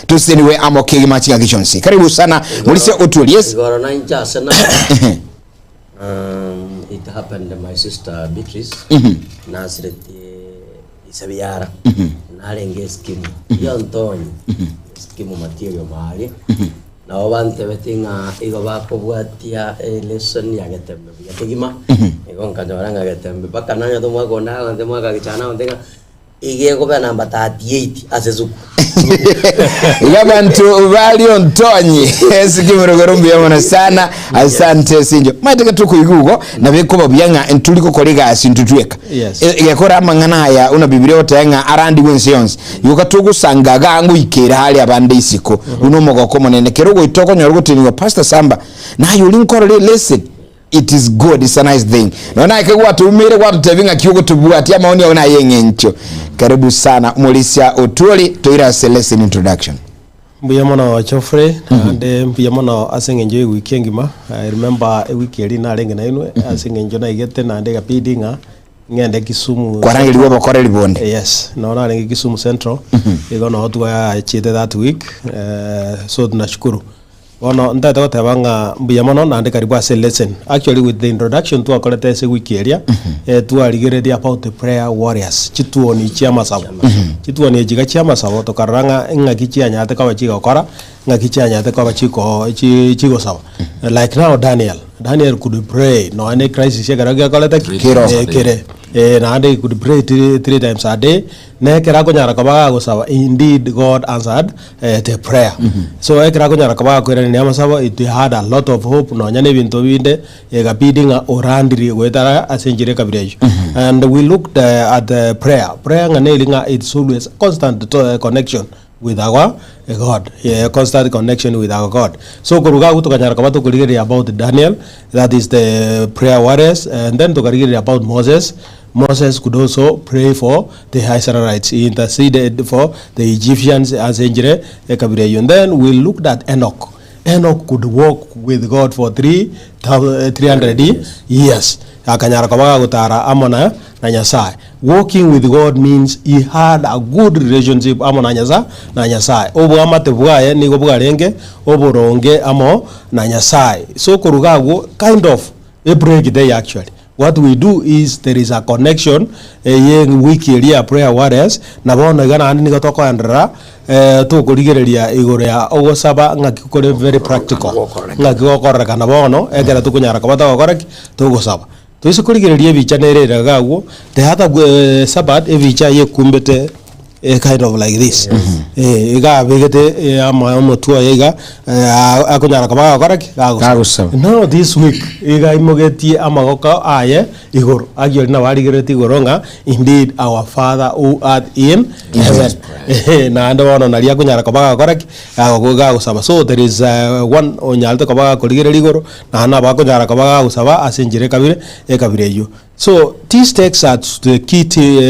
Toseseniwe amo kegima chingaki chionsi. Karibu sana Mulisia Otuoli. Yes. Igoro nainche ase na um, it happened my sister Beatrice nasiretie ise biara narenge eskimu yontonyi eskimu material maaria nabo bantebeti ng'a igo bakobwatia elesson ya getembe buya kegima igo nkanyora ng'a getembe mpaka nanyete omwaka onde agonte mwaka gichana agonte ng'a Iga ekobe namba 38 ase esukuru. Iga abanto bari ontonyi esike morogoro mbuya mono sana asante sinjo maete gatokoigwa igo nabo ekoba buya ng'a nturi gokora egasi intwe tweka Yes. E- egekora amang'ana aya buna bibilia egoteba ng'a arandigwe ense yonsi igo gatogosanga iga ngoikera are abande isiko buna omogoko omonene kero ogoita okonyora ogotenigwa pastor samba naye oria nkorora eleseni It is good, it's a nice thing. Nonya naye kegwatoumeire gwatotebia ng'aki ogotobwatia amaoni ao naye eng'encho. Karibu sana Omorisia Otuori toire ase lesson introduction. Mbuya mono Geoffrey, naende mbuya mono ase eng'encho ya ewiki engima. I remember ewiki eria narenge nainwe ase eng'encho naigete naende egabidi ng'a ng'ende Kisumu Kwarangerigwe obokoreri bonde. Yes, noo narenge Kisumu Central, igo noo twachiete that week, eh, so tunashukuru. Bono ntagete goteba ng'a mbuya mono naende karibu ase lesson. Actually with the introduction twakorete ase ewiki eria, eh, twarigereria about the prayer warriors, chituoni chi'amasabo. Chituoni echi iga chi'amasabo tokarora ng'a ng'aki chianyarete koba chigokora, ng'aki chianyarete koba chiko chi chigosaba. Like now Daniel, Daniel could pray nonya ne crisis ekero gekorete ki? Kero. Eh, kere. Eh, naende he could pray three, three times a day, na ekero akonyara koba gagosaba, indeed God answered eh, the prayer. So ekero akonyara koba gakoiraneria amasabo, it had a lot of hope nonya na ebinto binde, egabidi ng'a orandirie goetara ase enchera ekabira eyio. And we looked eh, at the prayer, prayer ng'a neri ng'a it's always constant to, connection with our God, yeah, constant connection with our God. So koruga agwo tokanyara koba tokorigereria about Daniel, that is the prayer warriors, and then tokarigereria about Moses, Moses could also pray for the Israelites, he interceded for the Egyptians ase enchera ekabira eyio. And then we looked at Enoch, Enoch could walk with God for 300 years, akanyara koba gagotara amo na na Nyasaye. Walking with God means he had a good relationship amo na Nyasa na Nyasaye. Oboamate bwaye nigo bwarenge oboronge amo na Nyasaye. So koruga agwo kind of a break there actually. What we do is there is a connection eye wiki eria ya prayer warriors na bono iga naende nigo tokoenderera tokorigereria igoro ya ogosaba ng'aki kore very practical ng'aki gokorekana bono ekero tokonyara koba togokora ki? Togosaba. Toise korigereria ebicha nere ere iga agwo, the other sabbath ebicha yekumbete a kind of like this eh, iga abegete eh, ama omotwe oye iga eh, akonyara koba gagokora ki? Gagosaba. Gagosaba. Now this week iga aimogetie amagoko aye igoro, agiori nabo arigereretie igoro ng'a indeed our father who art in heaven. Ehe, naende bono naria akonyara koba gagokora ki? Gago gagosaba. So there is one onyarete koba gakorigereria igoro, naende nabo akonyara koba gagosaba ase enchera ekabire ekabira eyio. So this takes us to the key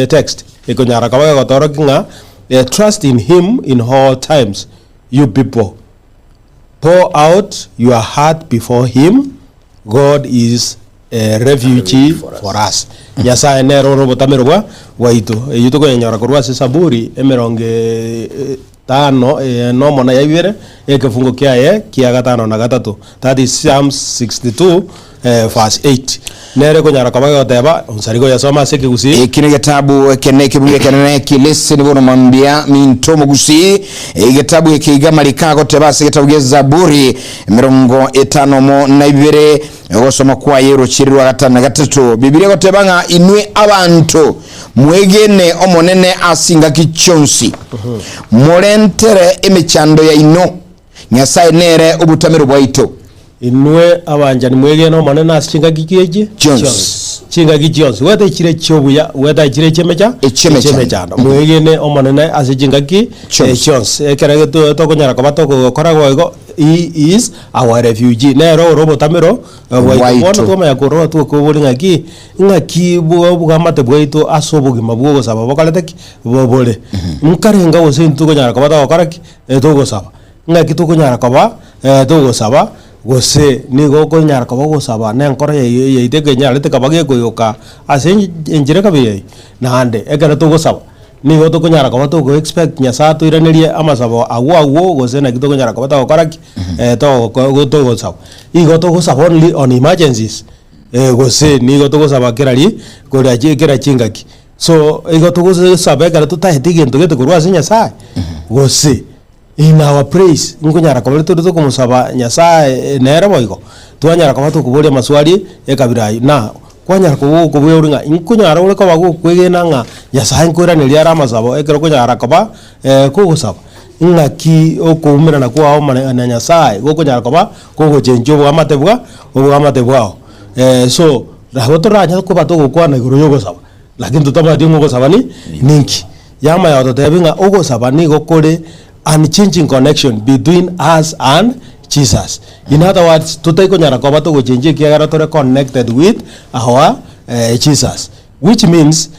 text. Ekonyara koba gegotorokia ng'a trust in him in all times, you people, pour out your heart before him, God is a refuge for us. Nyasae nere ore obotamero bwa bwaito. Eyio tokonyenyora korwa ase Saburi emerongo etano nomo na ya ibere, ekefungo kiaye kia gatano na gatato. That is Psalms 62 verse 8. Nere ekonyara koba egoteba, onsari koyasoma ase ekegusii. Eki negetabu ekene ekebuya ekenene kileseni bono mambia minto omogusii egetabu eke iga amariko agoteba ase egetabu gia Zaburi emerongo etano na ibere ogosoma kwaye orochiri rwa gatano na gatato Bibilia egoteba ng'a inwe abanto mwegene Omonene ase ingaki chionsi morentere emechando yaino Nyasae nere obotamero bwaito. Inwe abanchani mwegene Omonene ase chingaki ki echi? Chionsi. Chingaki chionsi. Goeta chire chi'obuya, goeta chire chi'emecha, Echi'emechando. echi'emechando. Mwegene Omonene ase chingaki Chionsi. eh, chionsi. Ekero geto- tokonyara koba tokogokora boigo, he is our refugee. Nere ore obotamero eh, bwaito. Bwaito. Bono twamanya korora twekobori ng'aki, ng'aki bwa obwamate bwaito ase obogima bwa ogosaba bokorete ki? Bobore. Nkarenga gose intwe tokonyara koba togokora ki? Togosaba. Ng'aki tokonyara koba togosaba, gose nigo okonyara koba ogosaba nenkoro yaito ekenyarete kaba gekoyoka ase enchera ekabe eyio. Naende ekero togosaba, Nigo tokonyara koba togo expect Nyasaye atoiranerie amasabo agwo agwo gose naki tokonyara koba togokora ki? Togoko togosaba. Igo togosaba only on emergencies gose nigo togosaba kera ri koria chi kera chingaki. So igo togosaba ekero totaeti egento gete korwa ase Nyasaye, gose in our praise nkonyara koba tore tokomosaba Nyasaye nere boigo, twanyara koba tokoboria amaswali ekabira aywo. Na kwanyara koba okoboria ng'a nkonyara ore koba gokwegena ng'a Nyasaye nkoiraneria are amasabo ekero okonyara koba kogosaba, ng'aki okoumerana kwao mare na Nyasaye gokonyara koba kogochenchia oboamate bwa oboamate bwao. So nabo toranyare koba togokwana igoro ya ogosaba, lakini totabwati ng'a ogosaba ni ninki. Yamanya gototebia ng'a ogosaba nigo kore unchanging connection between us and Jesus. In other words, totaikonyara koba togochenchia ekiagera tore connected with our Jesus. Which means,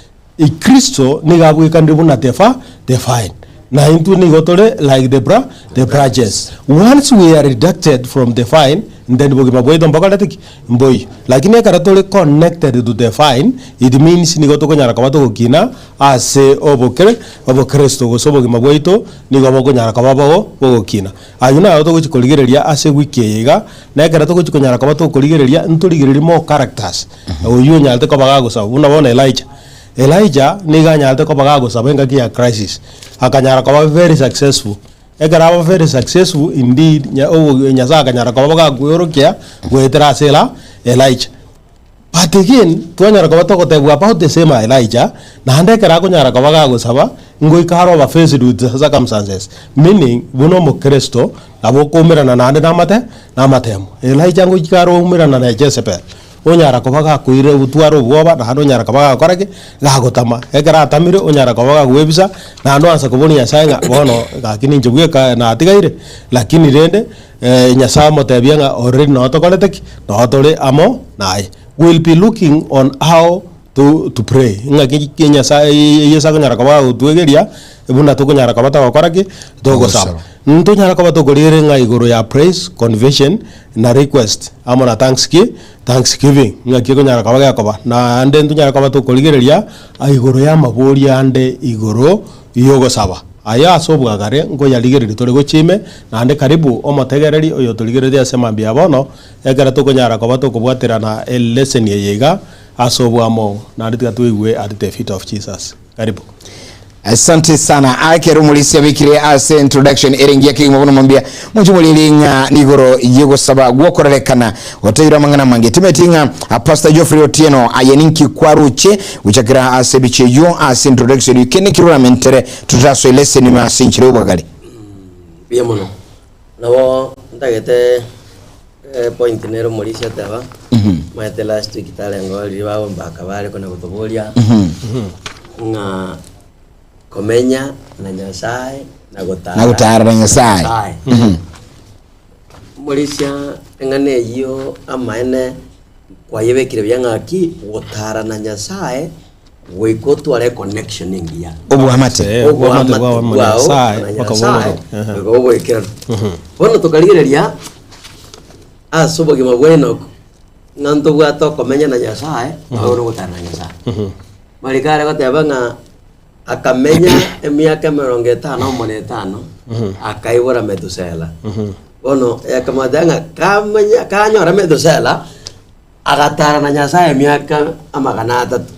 Kristo nigo abwekanire buna the va the vine, na intwe nigo tore like the bra the branches. Once we are deducted from the vine, then bogima bwaito mbokorete ki? Mboiyo. Lakini ekero tore connected to the vine, it means nigo tokonyara koba togokina ase obokre obokristo gose obogima bwaito nigo bokonyara koba bogo bogokina. Ayio nayo togochi korigereria ase ewiki eye iga, na ekero togochi konyara koba tokorigereria, ntorigererie more characters, oyio onyarete koba gagosaba buna bono Elijah. Elijah nigo anyarete koba gagosaba engaki ya crisis, akanyara koba very successful. Ekero aba very successful indeed nya obo Nyasaye akanyara koba gakweorokia goetera ase ela Elijah. But again, twanyara koba togotebwa about the same Elijah, naende ekero akonyara koba gagosaba, ngoika are over faced with circumstances, meaning buna omokristo, nabo okoumerana naende namate namatemo. Elijah ngoika are oumerana na Jezebel, onyara koba gakoira gotwara obwoba naende onyara koba gagokora ki? Gagotama. Ekero atamire onyara koba gagoebisa, naende oansa koboria Nyasaye ng'a bono gaki ninche bweka natigaire, lakini rende Nyasae omotebia ng'a already noo tokorete ki? Noo tore amo naye. We'll be looking on how to to pray, ng'aki ki Nyasae Yeso akonyara koba agotwegeria buna tokonyara koba togokora ki? Togosaba. Ntonyara koba tokorigereria ng'a igoro ya praise, confession na request amo na thanksgi thanksgiving ng'aki ekonyara koba gekoba. Naende ntonyare koba tokorigereria igoro ya amaborio ande igoro y'ogosaba. Aya ase obwagare nkoyarigereria tore gochia ime, naende karibu omotegereri oyotorigereretie ase mambia ya bono, ekero tokonyara koba tokobwaterana eleseni eye iga ase oboamo, naende tiga toigwe at the feet of Jesus. Karibu. Asante sana akero omorisia abekire ase introduction ere engiya kegima bono mambia monche moriri ng'a nigoro yegosaba gwokorerekana Goteire amang'ana amange. Timeti ng'a Pastor Geoffrey Otieno aye ninki kwaroche gochakera ase ebicha eyio ase introduction eyio kende ki roramentere totarasoa eleseni ime ase enchera y'obwagare. Mbuya mono. Nabo ntagete point nere omorisia ateba, omanyete last week tarenge oo riria bagombaka bare kona gotoboria ng'a komenya na Nyasaye na gotara Na gotara na Nyasaye. Omorisia eng'ana eyio amaene kwayebekire buya ng'aki gotara na Nyasaye goika otware econnection engiya. Oboamate. Eh, oboamate Oboamate bwao amo na bwao Nyasaye, na mpaka Nyasaye bono. goika oboikeranu. Bono tokarigereria ase obogima bwa Enoch ng'a ntobwate okomenya na Nyasaye nabo nogotara na Nyasaye. Mariko are goteba ng'a Akamenya emiaka emerongo etano amo na etano, akaibora Methusela. Bono akamotebia ng'a kamenya kanyora Methusela, agatara na Nyasaye emiaka amagana atato.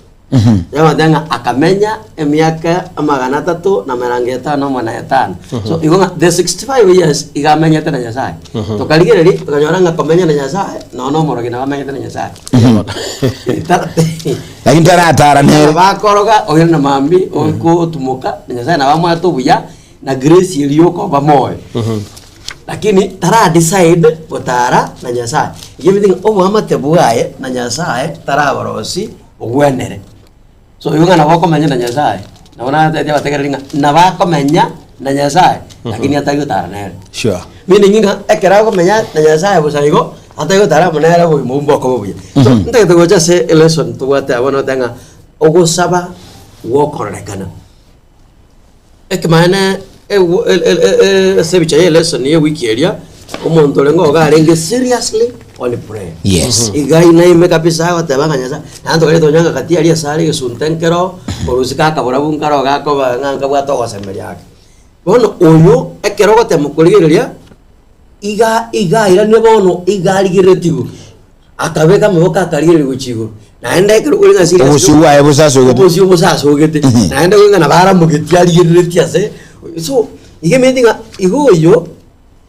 Yamotebia ng'a akamenya emiaka amagana atato na emerongo etano amo na etano. So igo ng'a the 65 years iga amenyete na Nyasaye. Tokarigereria, tokanyora ng'a komenya na Nyasaye, nonya na omorogi nabo amenyete na Nyasaye. Lakini taratara nere. Bakoroga oire na mambi okotumoka na Nyasaye nabo amwate obuya na grace eria yokoba moyo. Lakini tara decide gotara na Nyasaye. Iga emete ng'a oboamate bwaye na Nyasaye taraborosi bogwenere. So igo ng'a nabo okomenya na Nyasaye, nabo natebetie abategereri ng'a nabo akomenya na Nyasaye lakini atari gotara nere. Sure. Meaning ng'a ekero akomenya na Nyasaye bosa igo, atari gotara amo nere obogima obwo mbokoba obuya. So ntagete gocha ase elesson tobwate abwo notebe ng'a ogosaba gokororekana. Ekemanyeene ewu e- e- e- ase ebicha ya elesson ya ewiki eria, omonto orenge iga arenge seriously. On prayer. Yes. Iga inaime kabisa agoteba ng'a Nyasae, naende tokare tonyanga gati aria ase are egesunte nkero, orusia gakaborabu nkaro gakoba ng'a nkabwate ogosemeria ake. Bono oyo, ekero ogotema korigereria, iga iga airanire bono iga arigereretie igoro, akabeka amaboko akarigereria gochia igoro, naende ekero ore ng'a serious Obosio bwaye bosasogete. obosio bosasogete, naende ng'a nabo aramogetie arigereretie ase, so iga emanyete ng'a igo oyo,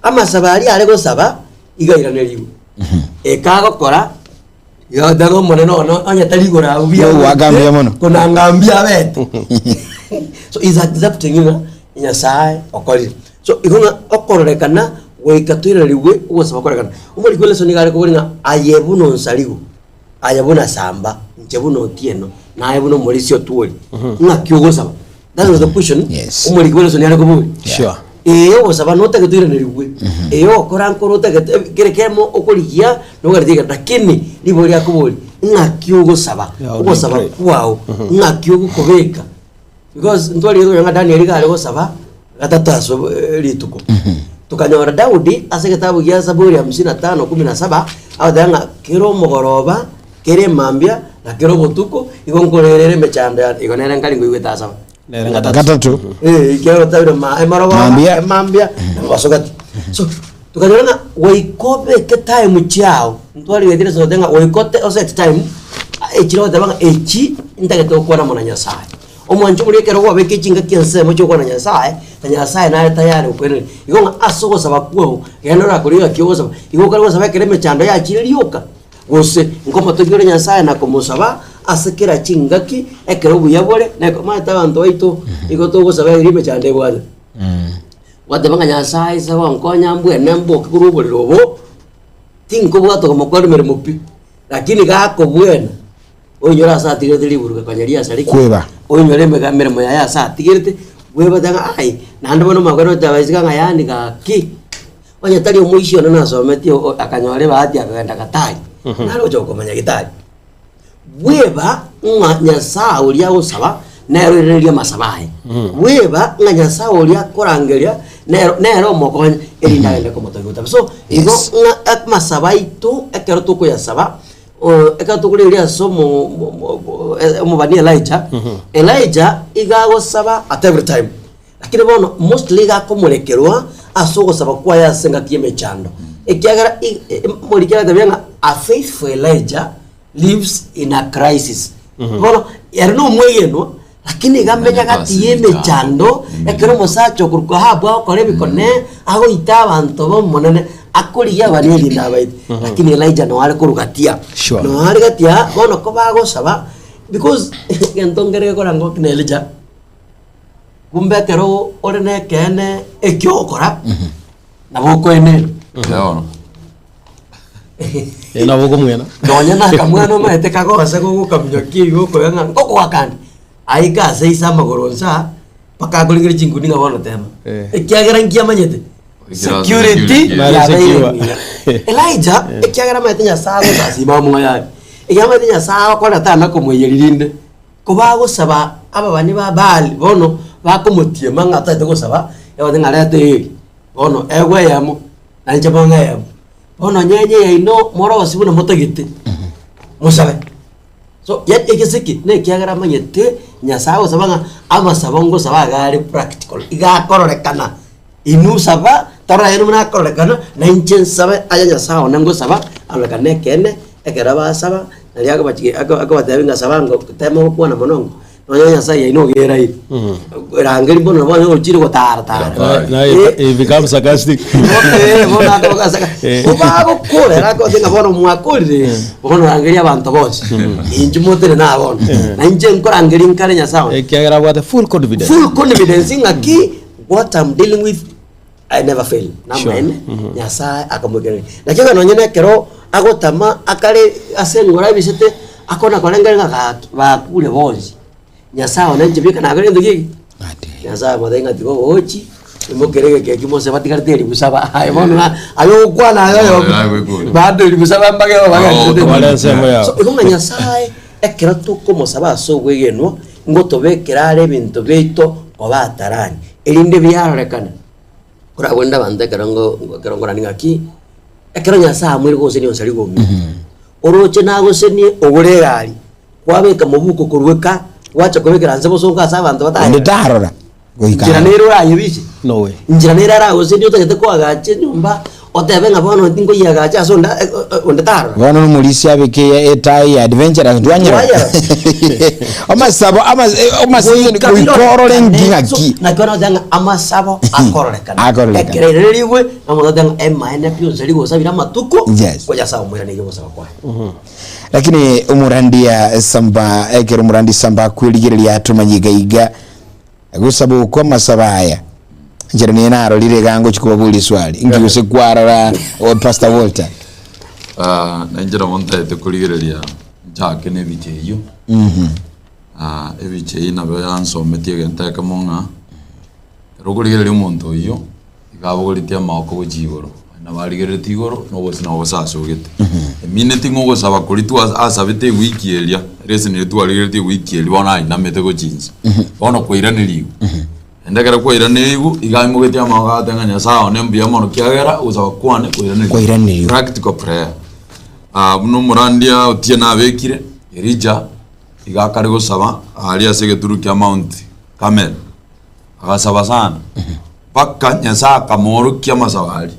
amasabo aria are gosaba, iga airanerigwe. Ekagokora, iga agoteba omonene one onye tari igoro abwo buya Nigo gwakambia mono. konangambia abete. So is accepting ng'a Nyasaye okorire. So igo ng'a okororekana goika toirerigwe ogosaba korekana. Omoriki bwe lesson nigo are koboria ng'a aye buna onsarigo, aye buna samba, inche buna otieno, naye buna omorisia otwori, ng'aki ogosaba? That was the question Yes. omoriki bwe lesson are koboria. Sure. Ee ogosaba notagete oiranerigwe, ee ogokora nkore otagete kere kemo okorigia nogareti iga lakini riborio riakoboria ng'aki ogosaba, Yeah, how do you ogosaba pray? kwao ng'aki ogokobeka because ntwarigete konya ng'a Daniel iga are gosaba gatato ase rituko. Tokanyora Daudi ase egetabu gia Zaburi hamsini na tano kumi na saba agoteba ng'a kera omogoroba, kera emambia, na kera obotuko, igo nkorerere emechando yane, igo nere nkari nkoigwete asaba. Nere gatato. Gatato. Eh, ekiagera otabire ma emarogoba, Mambia. emambia, na mobasogati. So, tukanyora ng'a goika obeke time chiao, ntwarigetire sote ng'a goika ote oset time, echire goteba ng'a echi, ntagete gokwana amo na Nyasaye. Omwancho oria ekero gwabeka chingaki ensemo chi'okwana na Nyasaye, na Nyasaye nare tayari gokoiraneria. Igo ng'a ase ogosaba kwao, genda orakore ng'aki ogosaba, igo okare gosaba ekero emechando yachire rioka. Gose nkomotogia ore Nyasae na komosaba ase kera chingaki ekero obuya bore, na omanyete abanto baito igo togosaba erio emechando ebwate. Gwateba ng'a Nyasae ase gonkonya mbwene mboke korwa oborere obo, tinkobwata komokora emeremo pi, lakini gakobwena, oinyore ase atigerete riburuga konya riasareka, Kweba. oinyore emega emeremo yaye ase atigerete, bwebate ng'a aye, naende bono omokore oteba isiko ng'a yaani gaki. Onye tari omoisia one nasometie o- akanyora ebahati akagenda Katari, nare gocha gokomanya gitari. Bweba ng'a Nyasae oria agosaba nere oiraneria amasabo aye. Bweba ng'a Nyasae oria akorangeria nere nere omokonye erinde agende komotogia gotabe. So igo Yes. ng'a amasabo aito ekero tokoyasaba o- ekero tokoreria ase omo- mo- mo- mo- omobani Elijah, Elijah iga agosaba at every time. Lakini bono mostly iga akomorekerwa ase ogosaba kwaye ase engaki y'emechando, ekiagera i- e- moriki agatebia ng'a a faithful Elijah lives in a crisis. Bono ere nomwegenwa lakini iga amenya gati y'emechando ekero omosacha okorokwa Ahabu agokora ebikone, agoita abanto b'Omonene, akorigia abana erinde abaite. Lakini Elijah noo are korwa gatia. Sure. Noo are gatia bono kobagosaba because egento nkere gekoranga okina Elijah. Kumbe ekero ore nekeene ekio ogokora, nabo okoenerwa. Bono. Eh, nabo okomwena. Nonya na akamwana omanyete kagose gogokaminyokia igo okoigwa ng'a ngogoakande, aike ase ise amagoro nsa aa, mpaka akorigere chinkuni ng'a bono tema. Eh. Ekiagera nki amanyete? Security. Security Nare yabeire secure. engiya. Elijah, ekiagera amanyete Nyasaye agosasima omoyo aye, ekiagera amanyete Nyasaye agokora tana komoiyeria rinde. Kobagosaba ababani ba Baali bono bakomotiema ng'a taete gosaba, yagote ng'a reta eeri, bono egwe eyemo, na inche bong'e eyemo. Bono nyenye yaino morosie buna motagete, mosabe. So ya egese eke nekiagera amanyete Nyasaye agosaba ng'a amasabo ngosaba iga are practical, iga akororekana. Inwe saba, torora aye buna akororekana, na inche nsabe aya Nyasae one ngosaba, arorekane ekeene, ekero basaba, nario akobachiki ako akobatebia ng'a saba ngo tema gokwana mono ngo, nonya Nyasae yaino ogeraire. Rangeri bono nabo onye ochire gotara tara. Na- na it- it becomes sarcastic. Bono akobasaka Eh. kobagokorera akote ng'a bono mwakorire, bono rangeria abanto bonsi, inche motere na bono, na inche nkorangeria nkare Nyasae one. Ekiagera abwate full confidence. Full confidence ng'aki What I'm dealing with, I never fail. Namaene, Nyasae akamoikereria. Naki ekero nonye nekero agotama akare ase engoro abisete, akona korengera ng'a gaki bakure bonsi. Nyasae one inche bika nakore gento ki? Nyasae amotebia ng'a tiga ogochi, imokere egeka ekio mose batigarete elifu saba. Aye bono na aye ogokwana aye oyomo, bado elifu saba mbage Oh, Bare ensemo yao. So igo ng'a Nyasae ekero tokomosaba ase obwegenwa, ngotobekera are ebinto biaito koba atarani, erinde biarorekane. Koragwende abanto ekero ngo ekero nkorani ng'aki, Ekero Nyasae amoire gosenia onsari gomino, oroche nagosenie ogore egari, kwabeka mobuko korwa eka, gwacha kobekera nse bosongo ase abanto Onde batayerora. tarora goika Nchera aro. nere orayebise. No way. Nchera nere aragosenie otagete koagacha enyomba, otebe ng'a bono tinkoyiagacha ase onde onde tarora. Bono nomorisia abeke etai ya adventurous ntwanyerora. Twanyerora. Amasabo ama- eh, amaseseni Goika goika orore birorekane. nki So, ng'aki. nakio nagoteba ng'a amasabo akororekana. Akororekana. Ekero erere rigwe, namotebia ng'a emaene pi onsi rigosabire amatuko, Yes. ko Nyasae omoiranerie ogosaba kwaye. Lakini omorandia Samba ekero omorandi Samba akwerigereria atomanye iga iga gosaba okwo amasabo aya nchera niye narorire iga ngochi kobaboria eswali inki gose kwarora o Pastor Walter Ah, na inche nabo ntaete korigereria nchake na ebicha eyio. Ah, ebicha eyio nabo yansometie egento ekemo ng'a, ekero okorigereria omonto oyio, iga abogoretie amaoko gochia igoro, nabo arigereretie igoro, na obosio nabo bosasogete. Emineti ng'a ogosaba koria twa asabete ewiki eria, ereseni eria twarigereretie ewiki eria bono ainamete gochia inse, bono kwairaneriwe. Naende ekero kwairaneriwe, iga aimogetie amaoko agateba ng'a Nyasae one mbuya mono kiagera ogosaba kwane kwairaneriwe. Kwairaneriwe. Practical prayer. Ah, buna omorandia Otieno abekire, Elijah, iga akare gosaba aria ase egeturu kia Mount Carmel. Agasaba sana, mpaka Nyasae akamoorokia amasabo aria.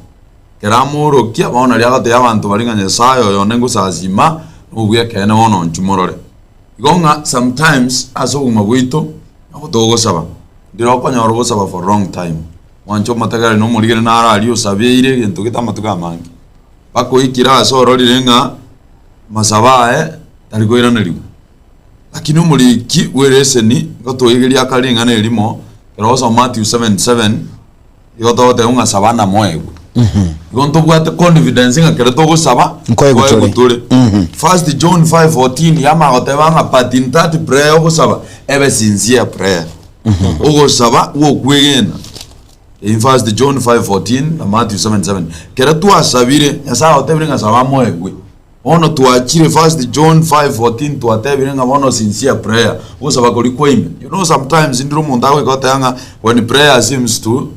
Ekero amoorokia, bono nario agatebia abanto baria ng'a Nyasae oyo one ngosasima, nobua ekeene bono inchuo morore. Igo ng'a sometimes ase obogima bwaito, nabo togosaba, ndire okonyora ogosaba for long time, mwanche omotegereri na omorigeri naro aria osabeire egento gete amatuko amange, mpaka oikire ase ororire ng'a amasabo aye tari koiranerigwa. Lakini omoriki bw'ereseni ngotoigeria akare ring'ana erimo, ekero ogosoma Matthew 7:7, igo togoteba ng'a saba namoegwe. Igo ntobwate confidence ng'a kere togosaba, Nkoegwa nkoegwa tore. tore. First John 5:14 yamanya goteba ng'a but in that prayer ogosaba, ebe sincere prayer. Ogosaba gwokwegena. In First John 5:14 na Matthew 7:7. Kere twasabire, Nyasaye agotebire ng'a saba moegwe. Bono twachire First John 5:14 twatebire ng'a bono sincere prayer, ogosaba koria kwa ime. You know sometimes ndire omonto agoika goteba ng'a when prayer seems to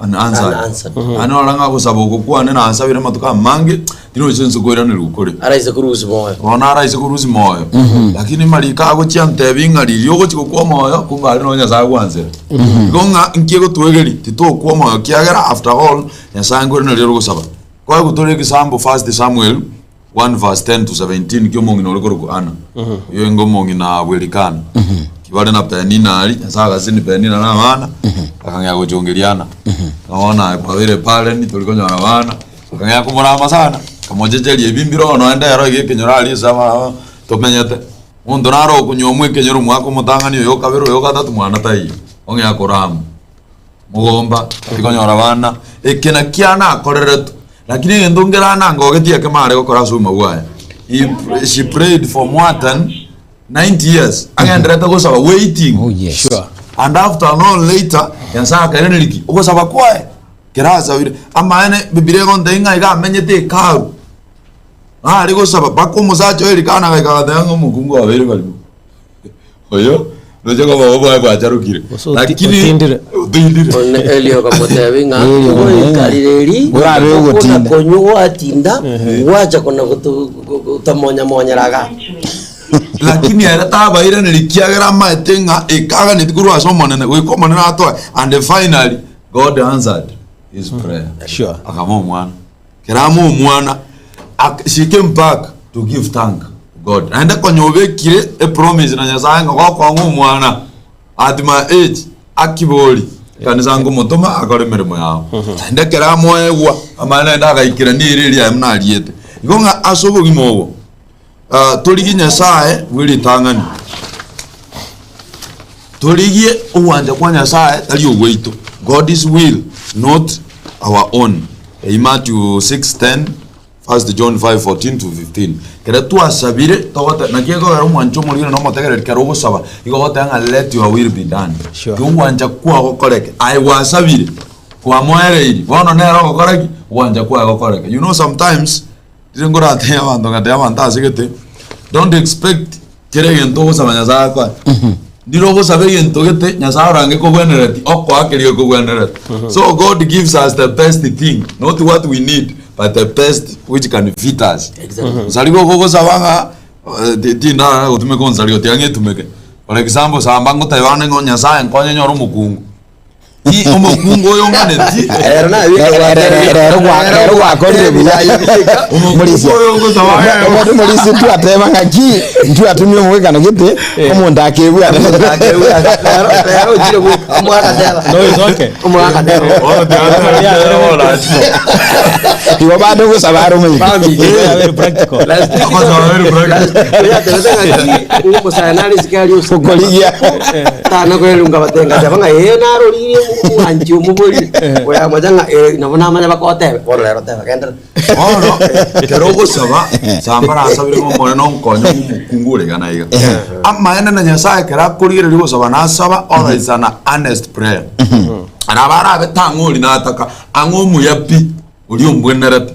unanswered. Unanswered. Yaani orore ng'a gosaba oko kwane nasabire amatuko amange, tiroche inse koiranerwa kore. Araise korusia moyo. Bono araise korusia moyo. Lakini mariko agochia antebi ng'a riria ogochia gokwa omoyo, kumbe aria noo Nyasaye agwansera. Igo ng'a nki egotwegeria? Titokwa omoyo kiagera after all, Nyasaye nkoiraneria ore gosaba. Kwaigotore egesambo 1 Samuel 1 verse 10 to 17 kia omong'ina ore korokwa Anna. Oyo oinge omong'ina bw'Elikana. Kibare na Penina aria, Nyasae agasesenia Penina na abana, akang'ea gochongeria Anna. Ng'a bono aye kwabeire barren tori konyora abana, akang'ea komorama sana, akamochecheria ebi mbire bono naende ero iga ekenyoro aria ase aba tomenyete. Omonto naro okonywa ekenyoro omwaka omotang'ani oyo okabere oyo ogatato mwana taiyo, ong'ea korama. Mogomba, tikonyora bana, eke nakio nakoreretwe. Lakini egento nkere anangogetie ekemo are gokora ase obogima bwaye. He, she prayed for more than 90 years. Agenderete gosaba waiting. Oh, yes. Sure. And after all later, Nyasaye akairaneria ki? Ogosaba kwaye. Kera asabire. Amaene, Bibilia egontebia ng'a iga amenyete hekalu. Are gosaba mpaka omosacha oye Elikana agaika agateba ng'a omokungu obeire barimo. Oyo roche koba obwaye bwacharokire. Gose oti- Lakini otindire. otindire. One Eli okamotebia ng'a Eli okamotebia ng'a, goikarire eri Orabe ogotinda. konywa gwatinda gwacha kona gotu- go- gotomonyamonyeraga Lakini ere tabairaneria kiagera amaete ng'a ekaganeti korwa ase Omonene, goika Omonene atoe. And finally, God answered his prayer. Sure. Akamoa omwana. Kera amoe omwana, ak- she came back to give thank God. Naende konya obekire epromise na Nyasaye ng'a gokong'a omwana at my age akibori ekanisa ngomotoma akore emeremo yao. Naende ekero amoegwa amanye naende agaikerania eira eria aye buna ariete. Igo ng'a ase obogima obo ah, torigie Nyasaye bwe ritang'ani. Torigie ogwancha kwa Nyasaye tari ogwaito, God's will not our own. Eyio Matthew 6:10, 1 John 5:14 to 15. Kere twasabire togote naki ekogera omwancho omorigene na omotegereri kero ogosaba igo ogoteba ng'a let your will be done. Sure. Ki ogwancha kwago gokoreke. Aye gwasabire, kwamoereiri, bono nere ogokora ki? Ogwancha kwaye gokoreke. You know sometimes, riria nkoratebie abanto ngatebia abanto ase gete, don't expect Kera egento ogosaba Nyasae akoe. Ndire ogosaba egento gete Nyasae orange kogwenereti, okoa keria gekogwenerete. So God gives us the best thing, not what we need, but the best which can fit us. Exactly. Nsarigo okogosaba ng'a eh, ti- tindara gotumeka onsarigo tiga ng'etumeke. For example, samba ngoteba ande ng'a Nyasaye nkonye nyore omokungu. Ti omokungu oyo ng'aneti, Ero na Rero gwa- rero gwakorire buya omokungu oyo ngosaba ng'a- omonto morisi ntwateba ng'aki ntwatumia omogwekano gete omonto akebua Rero ochire bweka omwaka teba. No, it's okay. Omwaka teba. Bono tiga tebe bono achiko. igo bado ogosaba are omoika Bambi. Yeah, very practical. Akosaba very practical. Okorigia. Tana kwerunga batenga teba ng'a ee naroririe omwanchi omoborire. Oyamocha ng'a ee nabo namanya bakotebe. Bono rero teba genderera. Bono ekero ogosaba samba rasabire ng'a Omonene onkonye omokungu ore iga na iga. Amaene na Nyasaye ekero akorigereria gosaba nasaba oro is an earnest prayer. Nabo arabe tang'o oria nataka, ang'e omuya pi, oria ombwenerete,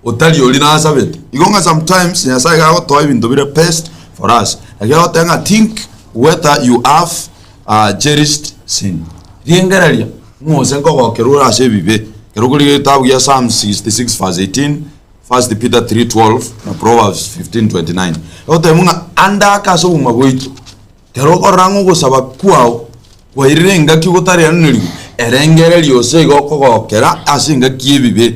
otari oria nasabete. Igo ng'a sometimes Nyasaye iga agotoa ebinto bire best for us. Naki agoteba ng'a think whether you have cherished sin. Riengereria ng'a ose nkogokerwa ore ase ebibe. Ekero okorigia egetabu gia Psalms 66 verse 18, 1 Peter 3:12 na Proverbs 15:29. Egoteba ng'a ande ake ase obogima bwaito, Ekero okorora ng'a ogosaba kwao kwairire engaki gotareanerigwe, erengereria ose igo okogokera ase engaki y'ebibe.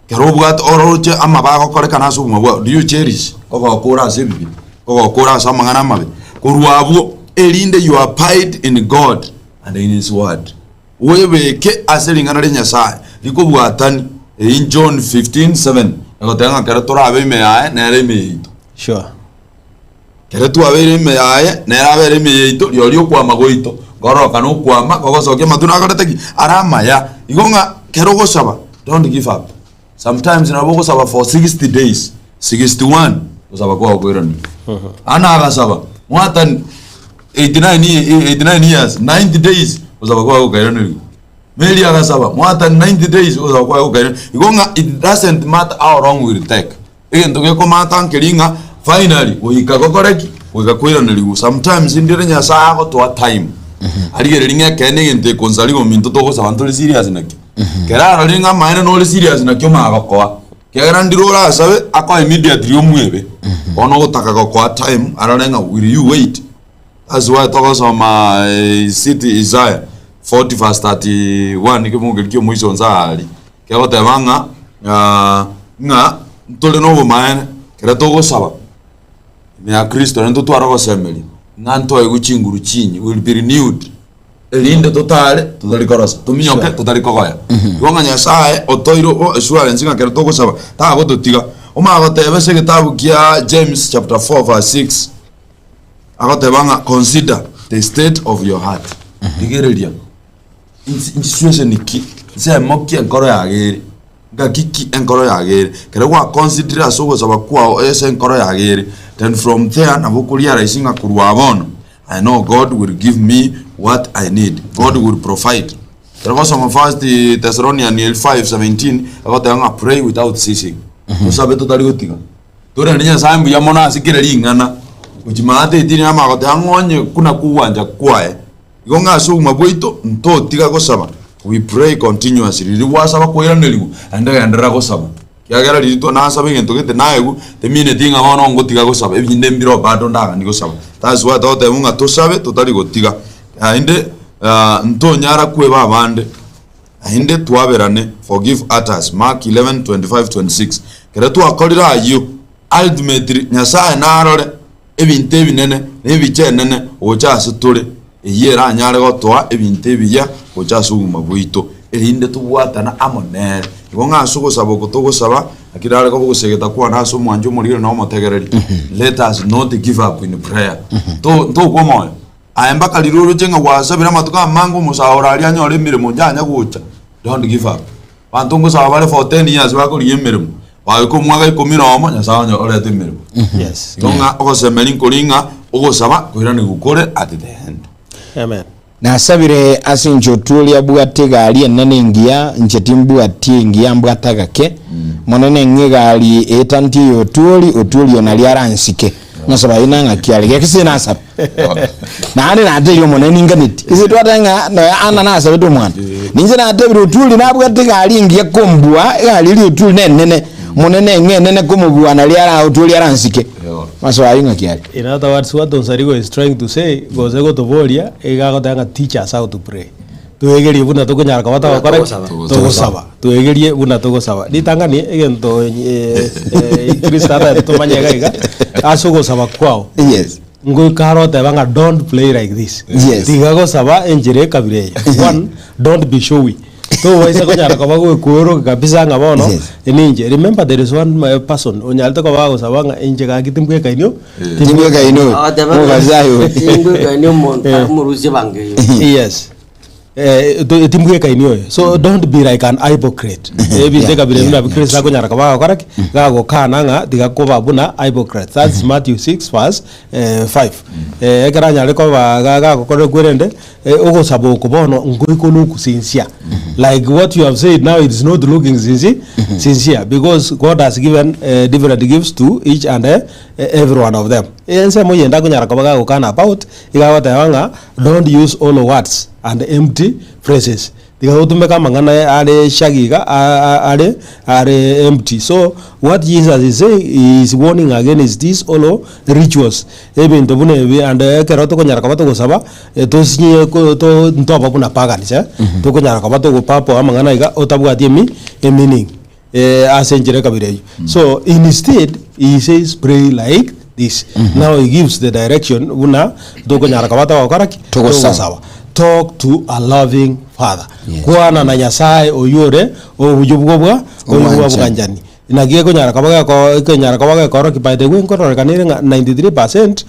Ekero obwate oroche amabe agokorekana ase obogima bwao, do you cherish kogoka ore ase ebibe, kogoka ore ase amang'ana amabe? Korwa abwo, erinde you abide in God and in his word. Oebeke ase ring'ana ria Nyasae rikobwatani, eyio John 15:7, egoteba ng'a kero torabe ime yaye, nere ime yaito. Sure. Kere twabeire ime yaye, nere abere ime yaito, rirorio okwama gwaito nkororokana okwama gogosokia amatunda akorete ki? Are amaya. Igo ng'a kero ogosaba, don't give up. Sometimes nabo ogosaba for 60 days, 61 gosaba kwao koiranire. Ana agasaba, mwatani 89 ye- 89 years, 90 days gosaba kwao gokairaneriwa. Mary agasaba, mwatani 90 days gosaba kwao gokairaneriwa. Igo ng'a it doesn't matter how long will take. Egento gekomata nkeri ng'a finally goika gokore ki? Goika koiranerigwe. Sometimes ndire Nyasaye agotoa time. Arigereria ng'a ekeene egento ekonsariga ominto togosaba ntore serious nakio. Kera arorire ng'a amaene nore serious nakio magokoa. Kiagera ndire orasabe akoe immediately omwebe. Bono ogotaka gokoa time arore ng'a will you wait? That's why togosoma is it Isaiah 40 verse 31 ekemogo keria kia omoiso nse aaria. Kegoteba ng'a ng'a ntore nobomaene ekero togosaba ime ya Kristo naende totware ogosemeria ng'a ntoegwe chinguru chinyi will be renewed erinde totare totari korosa tominyoke totari kogoya. Igo ng'a Nyasaye otoire o assurance ng'a ekero togosaba tagototiga. Omanye goteba ase egetabu kia James chapter 4 verse 6 agoteba ng'a consider the state of your heart, rigereria. Nchisueseni ki, nsemo ki enkoro yago ere? Ngaki ki enkoro yago ere? Ekero gwaconsiderire ase ogosaba kwao ase enkoro yago ere, then from there nabo okorealise ng'a korwa bono, I know God will give me what I need, God will provide. Ekero ogosoma first Thessalonian 5:17, egoteba ng'a pray without ceasing, tosabe totari gotiga. Torende Nyasae mbuya mono ase kera ring'ana, gochia maate etini namagoteba ng'a onye buna kogwancha kwaye. Igo ng'a ase obogima bwaito ntotiga gosaba, we pray continuously, riria gwasaba koiranerigwa, naende genderera gosaba, ekiagera riria twa nasaba egento gete naegwe, temineti ng'a bono ngotiga gosaba, ebinde mbire bado ndaganie gosaba. That's why togoteba ng'a tosabe totari gotiga, naende ntonyara kweba abande. Naende twaberane, forgive others, Mark 11:25, 26. Ekero twakorire ayio, ultimately Nyasaye narore ebinto ebinene na ebicha enene gocha ase tore, eyio eranyare gotoa ebinto ebiya gocha ase obogima bwaito, erinde tobwatane amo nere. Igo ng'a ase ogosaba oko togosaba, naki nare koba ogosegeta kwane ase omwancho omoriri na omotegereri, let us not give up in prayer. To ntokwa omoyo. Aye mpaka riria oroche ng'a gwasabire amatuko amange omosaore aria anyore emeremo onde anya gocha, don't give up. Abanto ngosaba bare for 10 years bakorigia emeremo, bagoika omwaka ikomi na omo, Nyasaye onye orete emeremo. Yes. Igo ng'a ogosemeria nkori ng'a ogosaba koiranigwa kore at the end. Amen. Nasabire ase inche otuoria abwate egari enene engiya, inche timbwati engiya mbwate agake. Monene ng'a egari etanti eye otuori, otuori oyo nario aransike. Amasabo ayio nang'aki are geke ase nasaba. Naende natebirie Omonene ninganeti. Ase twateba ng'a nonya Anna nasabete omwana. Ninche natebirie Oturi nabwate egari engiya kombua, egari eria Oturi nenene, Omonene eng'e enene komobua naria ara Oturi aransike. Amasabo ayio ng'aki are? In other words, what Onsarigo is trying to say, gose gotoboria, iga agoteba ng'a teach us how to pray. Twegerie buna tokonyara koba togokora ki? Togosaba. Togosaba. Twegerie buna togosaba. Ritang'ani egento Kristo atagete tomanye iga iga, ase ogosaba kwao, Yes. ngoika are oteba ng'a don't play like this. Yes. Tiga gosaba enchera ekabira eye. One, don't be showy. Tobaisa konyara koba goekworokia kabisa ng'a bono, Yes. ninche. Remember there is one person onyarete koba agosaba ng'a inche gaki timbwekaini oo, Timbwekaini oyo. Agateba Omofarisayo oyo. timbwekaini omonto amorusie bange eyo. Yes. Eh, to- timbwekaini oyo so don't be like an hypocrite ebinto Yeah, ekabira yeah, buna yeah. kristo akonyara koba agokora ki gagokana ng'a tiga koba buna hypocrite that's Matthew 6 verse eh, 5 eh, ekero anyare koba ga- gagokora kwerende eh, ogosaba oko bono ngoika look sincere like what you have said now it is not looking sincere, sincere because God has given eh, different gifts to each and eh, every one of them ensemo eyende akonyara koba gagokana about Iga agoteba ng'a don't use hollow words and empty phrases. Tiga gotumeka amang'ana are shagi iga are are empty. So what Jesus is saying he is warning against these hollow rituals. Ebinto buna ebi and ekero tokonyara koba togosaba tosinye ko to ntoba buna pagans eh, tokonyara koba togopapo amang'ana iga otabwati emi emeaning. Ase enchera ekabira eyio. So instead he says pray like this. Now he gives the direction buna tokonyara koba togokora ki? Togosaba. Togosaba. Talk to a loving father. Yes. Kwana na Nyasaye oywo ore obuya bwo bwa oywo bwa Obwanchani. bwanchani. Naki ekonyara koba geko ekonyara koba gekorokia by the way nkororekana ere ng'a 93%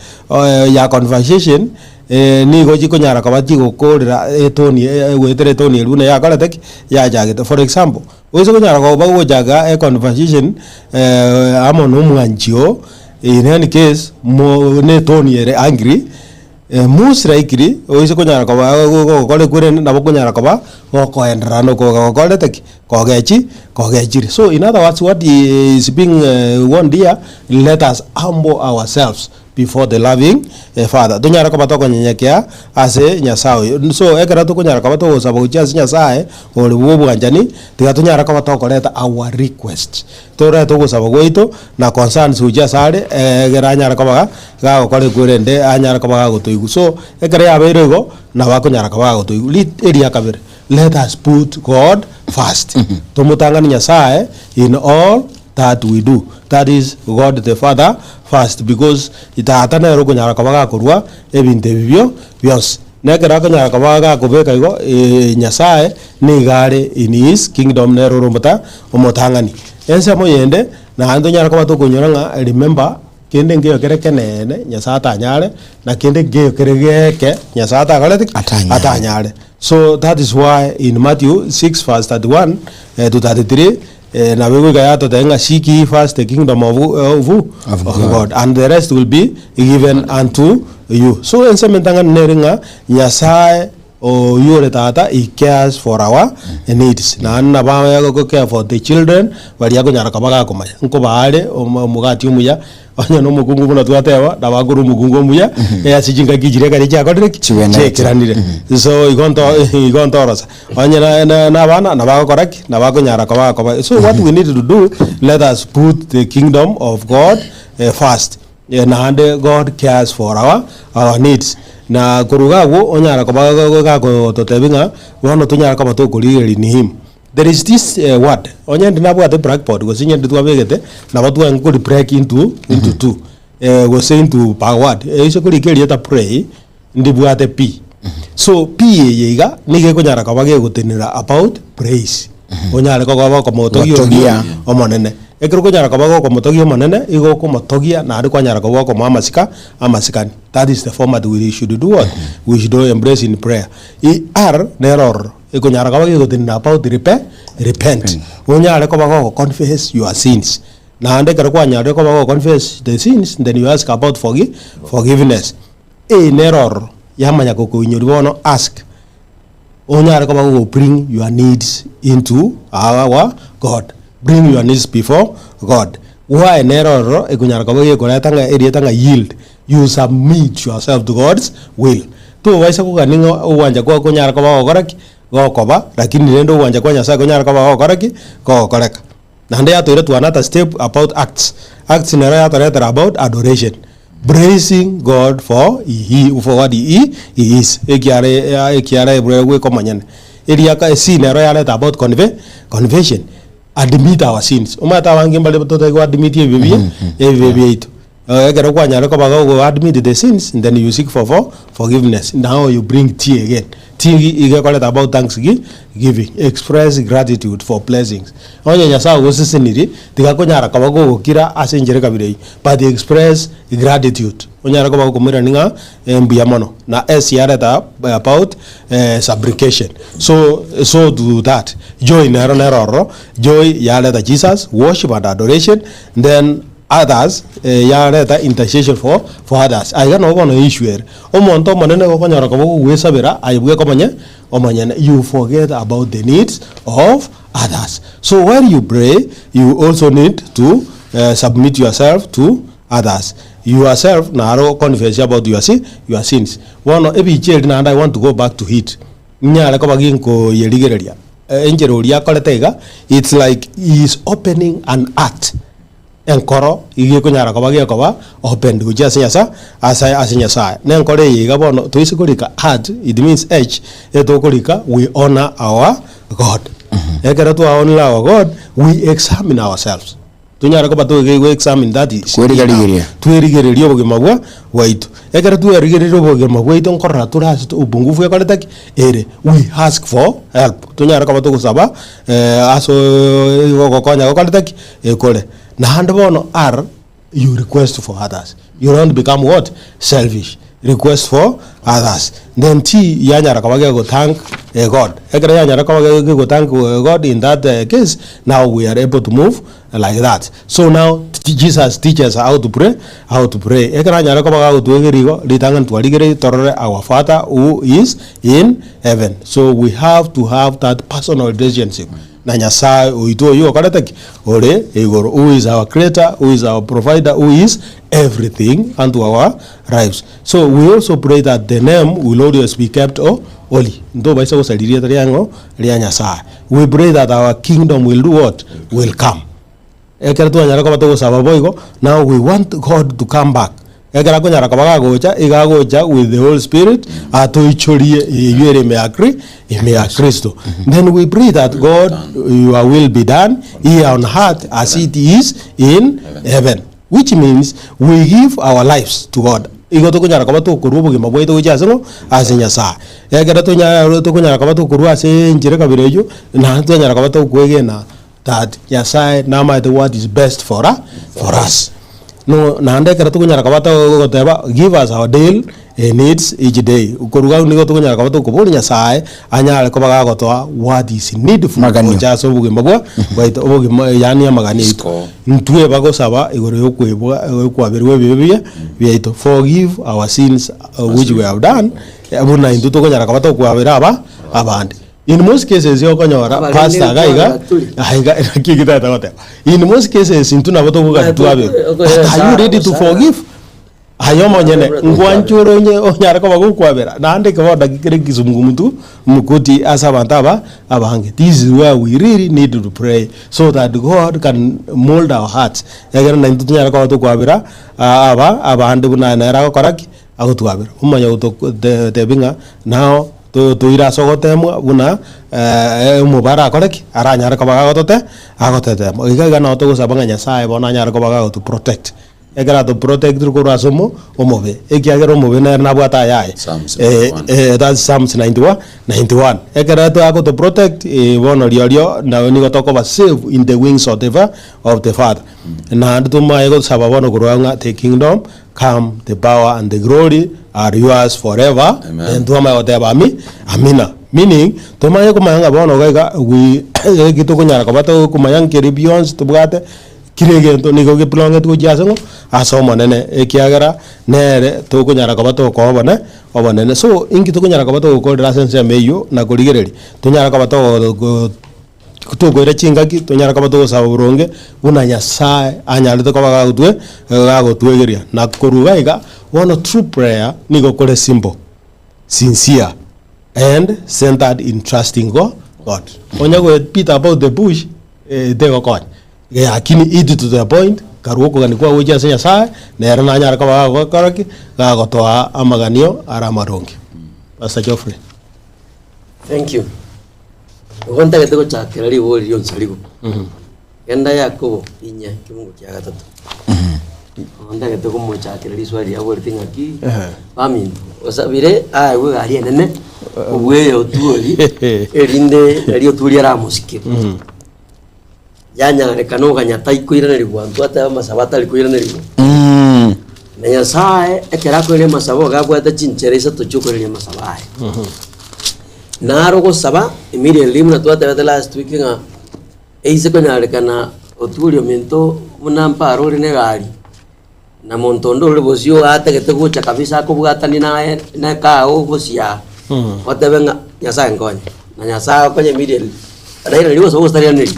ya conversation Nigo chikonyara koba chigokorera etoni goetera etoni eria buna yakorete ki? Yachagete. For example, oise konyara koba gochaka econversation amo na omwanchi oo, in any case mo na etoni ere angry, most likely oise konyara koba gogokora ekwerende nabo okonyara koba gokoenderera na okogokorete ki? Kogechi kogechire. So in other words what is being warned here, let us humble ourselves before the loving Father, tonyare koba tokonyenyekea ase Nyasae oyo. So ekero tokonyara koba togosaba gochia ase Nyasae ore bw'obwanchani, tiga tonyare koba tokoreta our request, torete ogosaba gwaito na concerns gochia asare egere anyare koba gagokora ekwerende anyare koba gagotoigwa. So ekero yabeire igo, nabo akonyara koba gagotoigwa. Rit eria kabere, let us put God first, tomotang'ani Nyasae in all that we do, that is God the Father first because Tata nere okonyara koba gakorua ebinto ebi bio bionsi. Na ekero akonyara koba gakobeka igo Nyasaye nigo are in his kingdom nere ore omota omotang'ani. Ensemo yende naende tonyare koba tokonyora ng'a remember kende nkeiyo kere ekeneene Nyasaye atanyare na kende nkeiyo kere geke Nyasaye atakoreti ki? Atanyare. Atanyare. So that is why in Matthew 6 verse 31 to 33 Nabo egoika yatotebia ng'a seek ye first the kingdom of, of, Of of God. God and the rest will be given unto you. So ensemo entang'ani nere ng'a Nyasaye oyio ore tata he cares for our needs. Naende nabo ago care for the children baria akonyara koba gakomanya. Nkoba are omo- omogati omuya onye na omokungu buna twateba nabo akore omokungu omuya ase chingaki chiria ekero chiakorire ki? Chiwenerete. Chiaikeranire. So igo nto igo ntorosa. Onye na na na abana nabagokora ki? Nabakonyara koba koba. So what we need to do, let us put the kingdom of God eh, first. Eh, naende God cares for our, our needs. Na korwa iga abwo onyara koba gagototebia ng'a bono tonyare koba tokorigereria in him. There is this eh, word, onye ndi nabwate blackboard gose onye ndi twabegete, nabo twaenge kori break into, into two, eh, gose into per word. Ase korika erieta pray, ndibwate pi. So pi eye iga nigo ekonyara koba gegotenena about praise. Onyare koba okomotogia Gotogia. oria Omonene. Ekero okonyara koba gokomotogia Omonene, igo okomotogia naende kwanyara koba okomoa amasika amasikani. That is the format we should do what? We should embrace in prayer. I R nere ororo, ekonyara koba gegotenena about repe repent. Onyare koba gogo confess your sins. Naende ekero kwanyarire koba gogo confess the sins, then you ask about forgi forgiveness. Eye nere ororo, yamanya gokoinyoria bono ask, onyare koba gogo bring your needs into our God, bring your needs before God. Y nere ororo ekonyara koba gekoreta ng'a erieta ng'a yield, you submit yourself to God's will. Tobaisa kogania ng'a ogwancha kwao konyare koba gogokora ki? Gokoba, lakini rende ogwancha kwa Nyasaye konyare koba gogokora ki? Gogokoreka. Naende yatoira to another step about acts. Acts nero yatoretera about adoration, praising God for he for what he he is, ekiara ekiara ebure goika omonyene. Eriaka C nero yareta about conve confession, admit our sins. Omanyete abange mbare totari go admit ebibe bie ebibe biaito. Ekero kwanyarire koba gogo admit the sins then you seek for for forgiveness now you bring T again. T iga ekoreta about thanks gi giving, express gratitude for blessings. Onye Nyasaye ogosesenirie tiga konyara koba gogokira ase enchera ekabira eyio but express gratitude onyare koba gokomoirania ng'a mbuya mono. Na S yareta about supplication so so to that joy nero nero ororo joy yareta Jesus worship and adoration then others yareta intercession for for others. Aiga nabo bono issue ere. Omonto omonene igo okonyora koba ogwesabera aye bweka omonye omonyene. You forget about the needs of others. So while you pray, you also need to submit yourself to others. Yourself naro confess about your sin your sins. Bono ebicha eri naende I want to go back to it. Nyare koba ginkoyerigereria enchera oria akorete iga, it's like he is opening an heart. Enkoro iga ekonyara koba gekoba opened gochia ase Nyasae ase ase Nyasae. Na enkoro eye iga bono toise korika heart, it means H, etokorika we honour our God. Ekero twa honour our God, we examine ourselves. Tonyare koba toige examine that is Kwerigereria. twerigererie obogima bwa bwaito. Ekero twerigereire obogima bwaito nkorora tore ase upungufu ekorete ki? Ere. We ask for help. Tonyare koba togosaba ase ogokonya gokorete ki? Ekore. Naende bono are you request for others. You don't become what? Selfish. Request for others. Then T yanyara koba gego thank God. Ekero yanyara koba gego thank God in that case, now we are able to move like that. So now Jesus teaches how to pray, how to pray. Ekero anyare koba gagotwegeria igo, ritang'ani twarigereiri torore our father who is in heaven. So we have to have that personal relationship na Nyasae oito oyio okorete ki? Ore igoro, who is our creator, who is our provider, who is everything unto our lives. So we also pray that the name will always be kept holy. Ntobaisa gosaria rieta ria ng'o? Ria Nyasae. We pray that our kingdom will do what? Will come. Ekero twanyara koba togosaba boigo, now we want God to come back. Ekero akonyara koba gagocha, iga agocha with the Holy Spirit, atoichorie eyio ere ime ya Kri, ime ya Kristo. Then we pray that God, your will be done here on earth as it is in heaven. Which means we give our lives to God. Igo tokonyara koba tokorua obogima bwaito gochia ase ng'o? Ase Nyasaye. Ekero tonya tokonyara koba tokorua ase enchera ekabira eyio, naende twanyara koba tokwegena that Nyasaye namaete what is best for us, for us. No naende ekero tokonyara koba togoteba give us our daily needs each day, korwa agwo nigo tokonyara koba tokoboria Nyasaye anyare koba gagotoa what is needful Maganio. gocha ase obogima bwa bwaito obogima yaani amagani aito. Score. Ntwe bagosaba igoro ya okoebwa okwaberwa ebibe bia biaito forgive our sins which we have done buna intwe tokonyara koba tokwabera aba abande. In most cases okonyora Abarende pastor iga iga nkwabera turi. aiga naki eki tata goteba. In most cases intwe nabo tokogani twaberwa. But are you ready to forgive? Aye omonyene nkwanche ore onye onyare koba gokwabera naende ekero dakika kere kizungumtu mkuti ase abanto aba abange. This is where we really need to pray so that God can mold our hearts egere naintwe tonyare koba tokwabera aba abande buna nere agokora ki? Agotwabera. Omanye gototebia ng'a nao toire ase ogotemwa buna omobaro akore ki? Aranyare koba gagotote agotetema. Iga iga nabo togosaba ng'a Nyasaye bono anyare koba gagoto protect. Ekero ato protectire korwa ase omo omobe, ekiagera omobe nere nabwate ayaye. Psalms 91. That's Psalms 91, 91. Ekero agoto protect bono riorio nabo nigo tokoba safe in the wings of the of the father. Naende tomaye gosaba bono korwa ng'a the kingdom come, the power and the glory are yours forever. Amen. Then twamanya goteba ami amina. Meaning tomanye komanya ng'a bono iga iga we eki tokonyara koba tokomanya nkeri bionsi tobwate kera egento nigo gebelongeti gochia ase ng'o? Ase Omonene, ekiagera nere tokonyara koba tokoa obone obonene. So inki tokonyara koba togokorera ase ensemo eyio na korigereria, tonyare koba togo. Tokoira chingaki tonyare koba togosaba boronge buna Nyasaye anyarete koba gagotwe gagotwegeria. Na korwa iga iga, bono true prayer nigo kore simple, sincere and centered in trusting go God. Onye goe beat about the bush eh, tegokonya. Lakini it to the point, karwa okogania kwao gochia ase Nyasaye, nere nanyare koba gagokora ki? Gagotoa amaganio are amaronge. Pastor Geoffrey. Thank you. Igo ntagete gochakera ribori ri'onsarigo. Genda Yakobo inye kimungu kia gatato. Igo ntagete komochakera riswali riaborete ng'aki baminto osabire aegwe egari enene obweye otuori erinde nari otuori aramosike. Yanyarekana oganya taikoiranerigwa intwe atebe amasabo atari koiranerigwa. Na Nyasae ekero akoiraneria amasabo iga abwate chinchera isato chiokoiraneria amasabo aye. Naro ogosaba immediately buna twatebete last week ng'a eise konyarekana otuorie ominto buna mpare ore na egari, na monto onde ore bosio atagete gocha kabisa akobwatanie naye na ekago bosio aa, otebe ng'a Nyasaye nkonye, na Nyasaye agokonye immediately, nairaneria gose gose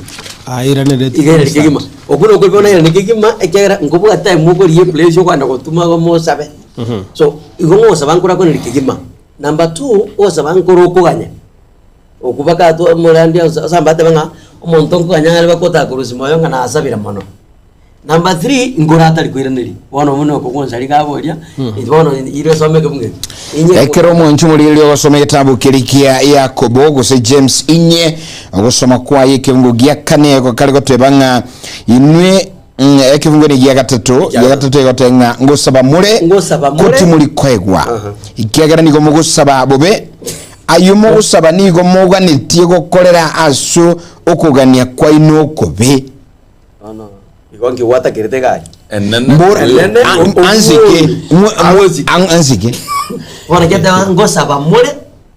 Airaneretie Iga ere kegima. Okwo nokwo bono airane kegima ekiagera nkobwate time okorigia eplace okogenda gotuma igo mosabe. So, igo ngosaba nkore akoiraneri kegima. Number two, ogosaba nkore okoganya. Okwo baka twa omorandi ase ase ambatebe ng'a omonto nkoganya are bakotaka korusia moyo ng'a nasabire mono. Number three, nkore atari koiraneria. Bono buna oko gwonsi aria kaboria, bono ire osome ekebungo eke. Inye Ekero omwancho omorigereria ogosoma egetabu keria kia Yakobo gose James inye ogosoma kwaye ekebungo gia kane ego kare goteba ng'a inwe ekebungo ni gia gatato gia gatato egoteba ng'a ngosaba more Ngosaba more. ko timori koegwa ekiagera nigo mogosaba bobe ayio mogosaba nigo moganetie gokorera ase okogania kwaino okobe. Bono igo nki gwatakerete egari? Enene. Mbora Enene, ansike Agosike. ansike Bono geteba ngosaba more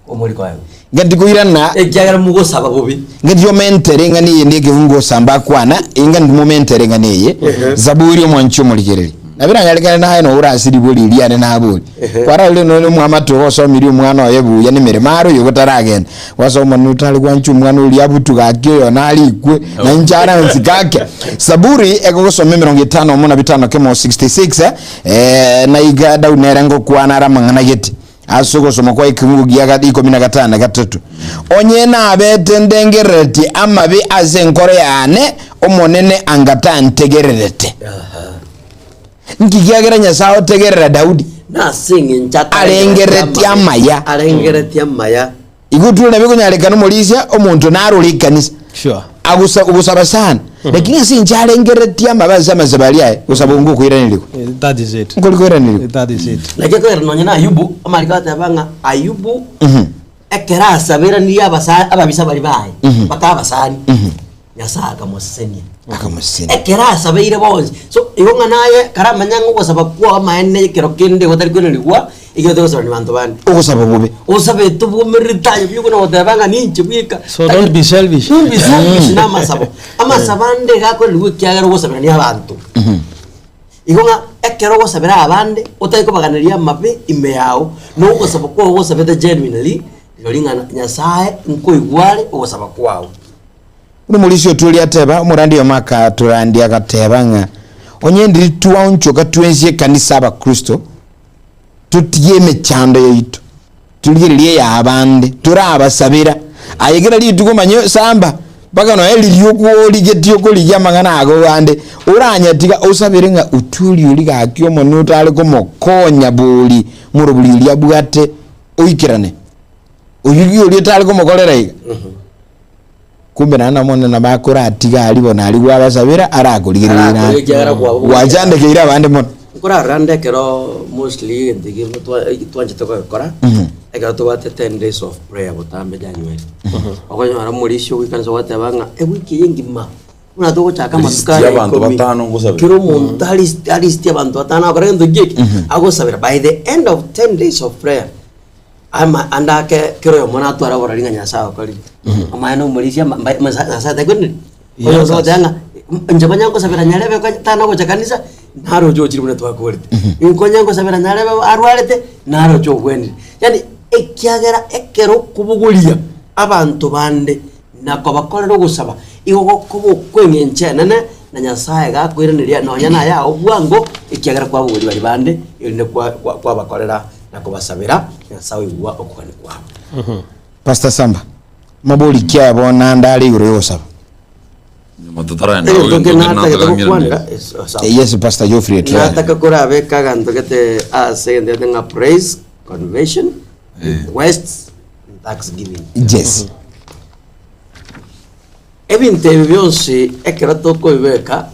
omori koegwa. Ngati koirana Ekiagera mogosaba bobe. ngati omentere ng'ana eye nekebungo osamba akwana inga ndimomentere ng'ana eye Zaburi omwanchi omorigereri nabiranyarikane naye no orase ribori riane nabori kwararire nonye omwamate ogosomirie omwana oye buya nemeremo are oyo gotaragenda Gwasoma notare gwancha omwana oria abutu gaki oyo narikwe na inche aransi gake. Zaburi egogosoma emerongo etano omo na bitano kemo 66 eh, na iga Daudi nere ngokwana are amang'ana gete ase ogosoma kwa ekeungo gia ikomi na gatano na gatato. Onye nabete ndengereretie amabe ase enkoro yane, Omonene anga tantegererete. Nki kiagera Nyasae otegerera Daudi? Nase eng'encho Arengereretie amaya. Arengereretie amaya. Igo tore nabio konyarekana omorisia omonto narore ekanisa Sure. agosa ogosaba sana lakini ase inche arengereretie amabe ase amasabo aria aye gosaba ongo okoiranerigwa That is it. nkori koiranerigwa That is it. Naki ekogera nonye na Ayubu, amariko agateba ng'a Ayubu ekero asaberanirie abasa ababisa baria baye, bakaba abasani, Nyasae akamosesenia. Akamosesenia. Ekero asabeire bonsi. So, igo ng'a naye karamanya ng'a ogosaba kwao amaene ekero kende gotari koiranerigwa, ekero otari gosaberania abanto bande. Ogosaba bobe. Osabete obwomererete aye buya okona goteba ng'a ninche bweka. So don't be selfish. Don't be selfish na amasabo. Amasabo ande iga akoiranerigwa ekiagera ogosaberania abanto. Igo ng'a ekero ogosabera abande, otari kobaganeria amabe ime yao, na ogosaba kwao ogosabete genuinely, rirorio ng'a Nyasaye nkoigwa are ogosaba kwao. Buna omorisia otuoria ateba, omorandi oyomo akatorandia agateba ng'a onye ndiri twaonchoka twensi ekanisa abakristo, totige emechando yaito, torigererie ey'abande, torabasabera. Aye kera rituko omanye samba, mpaka nonya riria okorigetie okorigia amang'ana ago ande, oranyatiga osabere ng'a otuorie oria gaki omonene otare komokonya bori morobori oria abwate oikerane. Oyio oria otare komokorera iga. Kumbe naende Omonene nabo akoratiga aria bono aria gwabasabera arakorigereria Arakorigereria naende. ekiagera kwabo Gwachandekeire abande mono. Nkorarora nde ekero mostly egento eke twanchete kogekora, ekero tobwate ten days of prayer botambe January. Okonyora omorisia ogoikaransa ogoteba ng'a ewiki eye engima, buna togochaka amatuko List aya y'abanto ikomi, batano ngosabera. kera omonto alist alist abanto batano agokora egento ki eke, agosabera. By the end of ten days of prayer, Ama ande ake kera oyomo natware oborori ng'a Nyasae okorire. Amaene omorisia ama mba masa Nyasae taikwenire? Yes, Oyo ogoteba ng'a inche konya nkosabera nyarebe konya tana gocha kanisa, naroche ochire buna twakorete. Nkonya nkosabera nyarebe arwarete, naroche ogwenire. Yaani ekiagera ekero okobogoria abanto bande. na kobakorera ogosaba, igo gokoba okw'engencho enene, na Nyasae gakoiraneria nonya naye ao bwango, ekiagera kwabogoria baria bande, erinde kwa- kwa- kwabakorera na kobasabera, Nyasae oigwa okogania kwabo. Pastor Samba, mabori ki aya bono ande are igoro y'ogosaba? Nyuma totaraenda Egento agwo eke gento natagete nataka gokwanera ng'irane. es- sawa. Yes, Pastor Geoffrey try. Nataka korabeka aganto gete ase egento gete ng'a praise, confession, requests, and thanksgiving. Yes. Ebinto ebi bionsi ekero tokobibeka,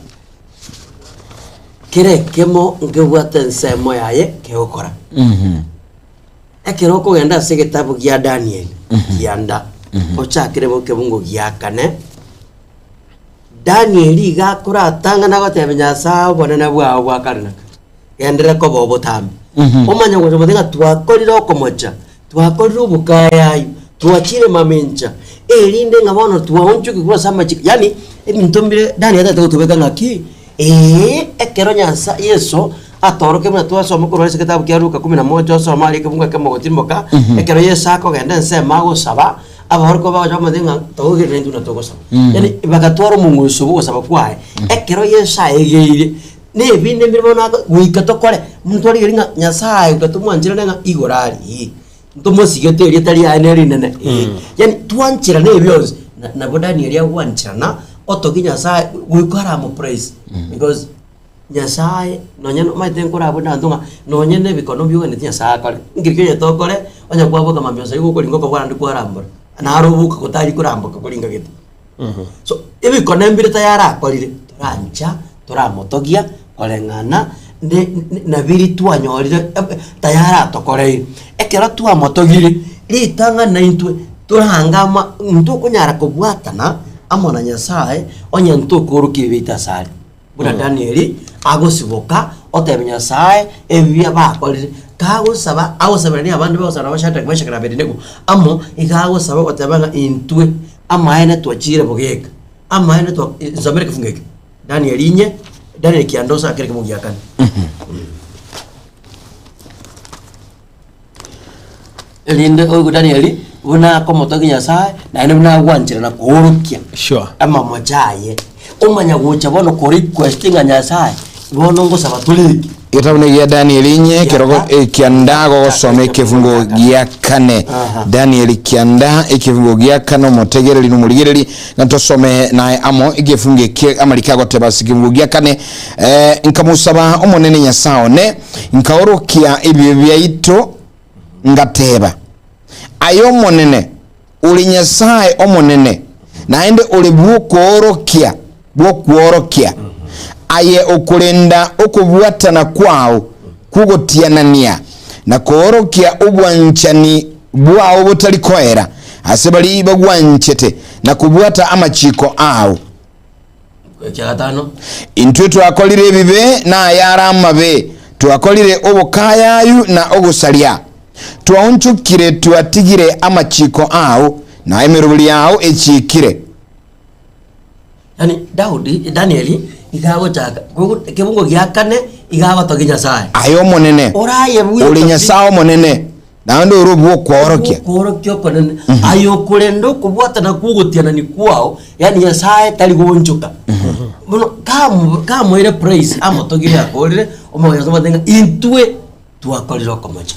kera ekemo nkebwate ensemo yaye kegokora. Ekero okogenda ase egetabu gia Daniel kianda, ochakere bo kebungo gia kane, Daniel iga akoratang'ana agotebia Nyasae obonene bwao bwa kare na kare, genderera koba obotambe. Omanye gocha goteba ng'a twakorire okomocha, twakorire obokayayu, twachire mamincha, erinde ng'a bono twaonchokigwe ase amachiko yaani ebinto mbire Daniel atagete gotobeka ng'aki? Ee, ekero Nyasae Yeso atorokia buna twasoma korwa ase egetabu kia Luka kumi na moja osome aria ekebungo ekemo gotimboka, ekero Yeso akogenda ensemo agosaba, aborokigwa bagocha bamotebia ng'a togokerera intwe buna togosaba. Yaani bagatwara omong'uso bw'ogosaba kwaye. Ekero Yeso aegeire, na ebinde mbire bono ako goika tokore, buna twarigereria ng'a Nyasaye goika tomwancherane ng'a igoro aria ee, ntomosigete erieta riaye nere rinene ee. Yaani twancherane ebi bionsi, na nabo Daniel agwancherana, otogie Nyasaye goika aramopraise because Nyasaye nonye omanyete nkorabwo nabanto ng'a nonye na ebikono bioganeti Nyasaye akore, nkeri ki onye tokore, onye kwaboka mambia onsi gokoringa okoboko naende kwarambora, naro oboka gotari koramboka koringa gete. So ebikone mbire tayari akorire, torancha toramotogia koreng'ana ne ne nabiri twanyorire tayari atokoreire. Ekero twamotogire, ritang'ani naintwe torangama ntokonyara kobwatana amo na Nyasaye onye ntokoorokia ebibe biaito asare. Buna Danieli agosiboka otebia Nyasae ebibe bakorire, kagosaba agosaberania abande bagosaba nabo Shadrach, Meshach na Abednego amo, iga agosaba ogoteba ng'a intwe amaene twachire bogeka, amaene twa nsomere ekefungo eke, Daniel inye, Daniel kianda osakere ekemo gia kane. Erinde oigwe Danieli buna akomotogia Nyasae, naende buna agwanchera na koorokia Sure. amamocha aye. Omanya gocha bono korequest ng'a Nyasae, bono ngosaba toreke. Egetabu nigo gia Danieli inye ekerogo ekianda gogosoma ekefungo gia kane. Aha. Danieli kianda ekefungo gia kane omotegereri na omorigereri ng'a tosome naye amo ekefungo eke amariko agoteba ase ekefungo gia kane eh, nkamosaba Omonene Nyasae one Nkaorokia ebibe biaito, ngateeba, Aye Omonene, ore Nyasae Omonene, naende ore bw'okoorokia bw'okworokia, aye okorenda okobwatana kwao kw'ogotianania, na koorokia obwanchani bwao botari koera ase baria bagwanchete na kobwata amachiiko ao. Ekia gatano. Intwe twakorire ebibe na ayare amabe, twakorire obokayayu na ogosaria. Twaonchokire twatigire amachiko ao, na emeroberi yao echiikire. Yaani Daudi, Danieli iga agochaka kogu ekebungo gia kane iga agotogia Nyasaye. Aye Omonene, Oraye buya ore Nyasae Omonene, Naende ore obw'okworokia. Okworokia okonene, aye okorenda okobwatana kw'ogotianania kwao, yaani Nyasae tari goonchoka. Bono kamu kamoire praise amotogire akorire, omogeni ase omotebia ng'a intwe twakorire okomocha,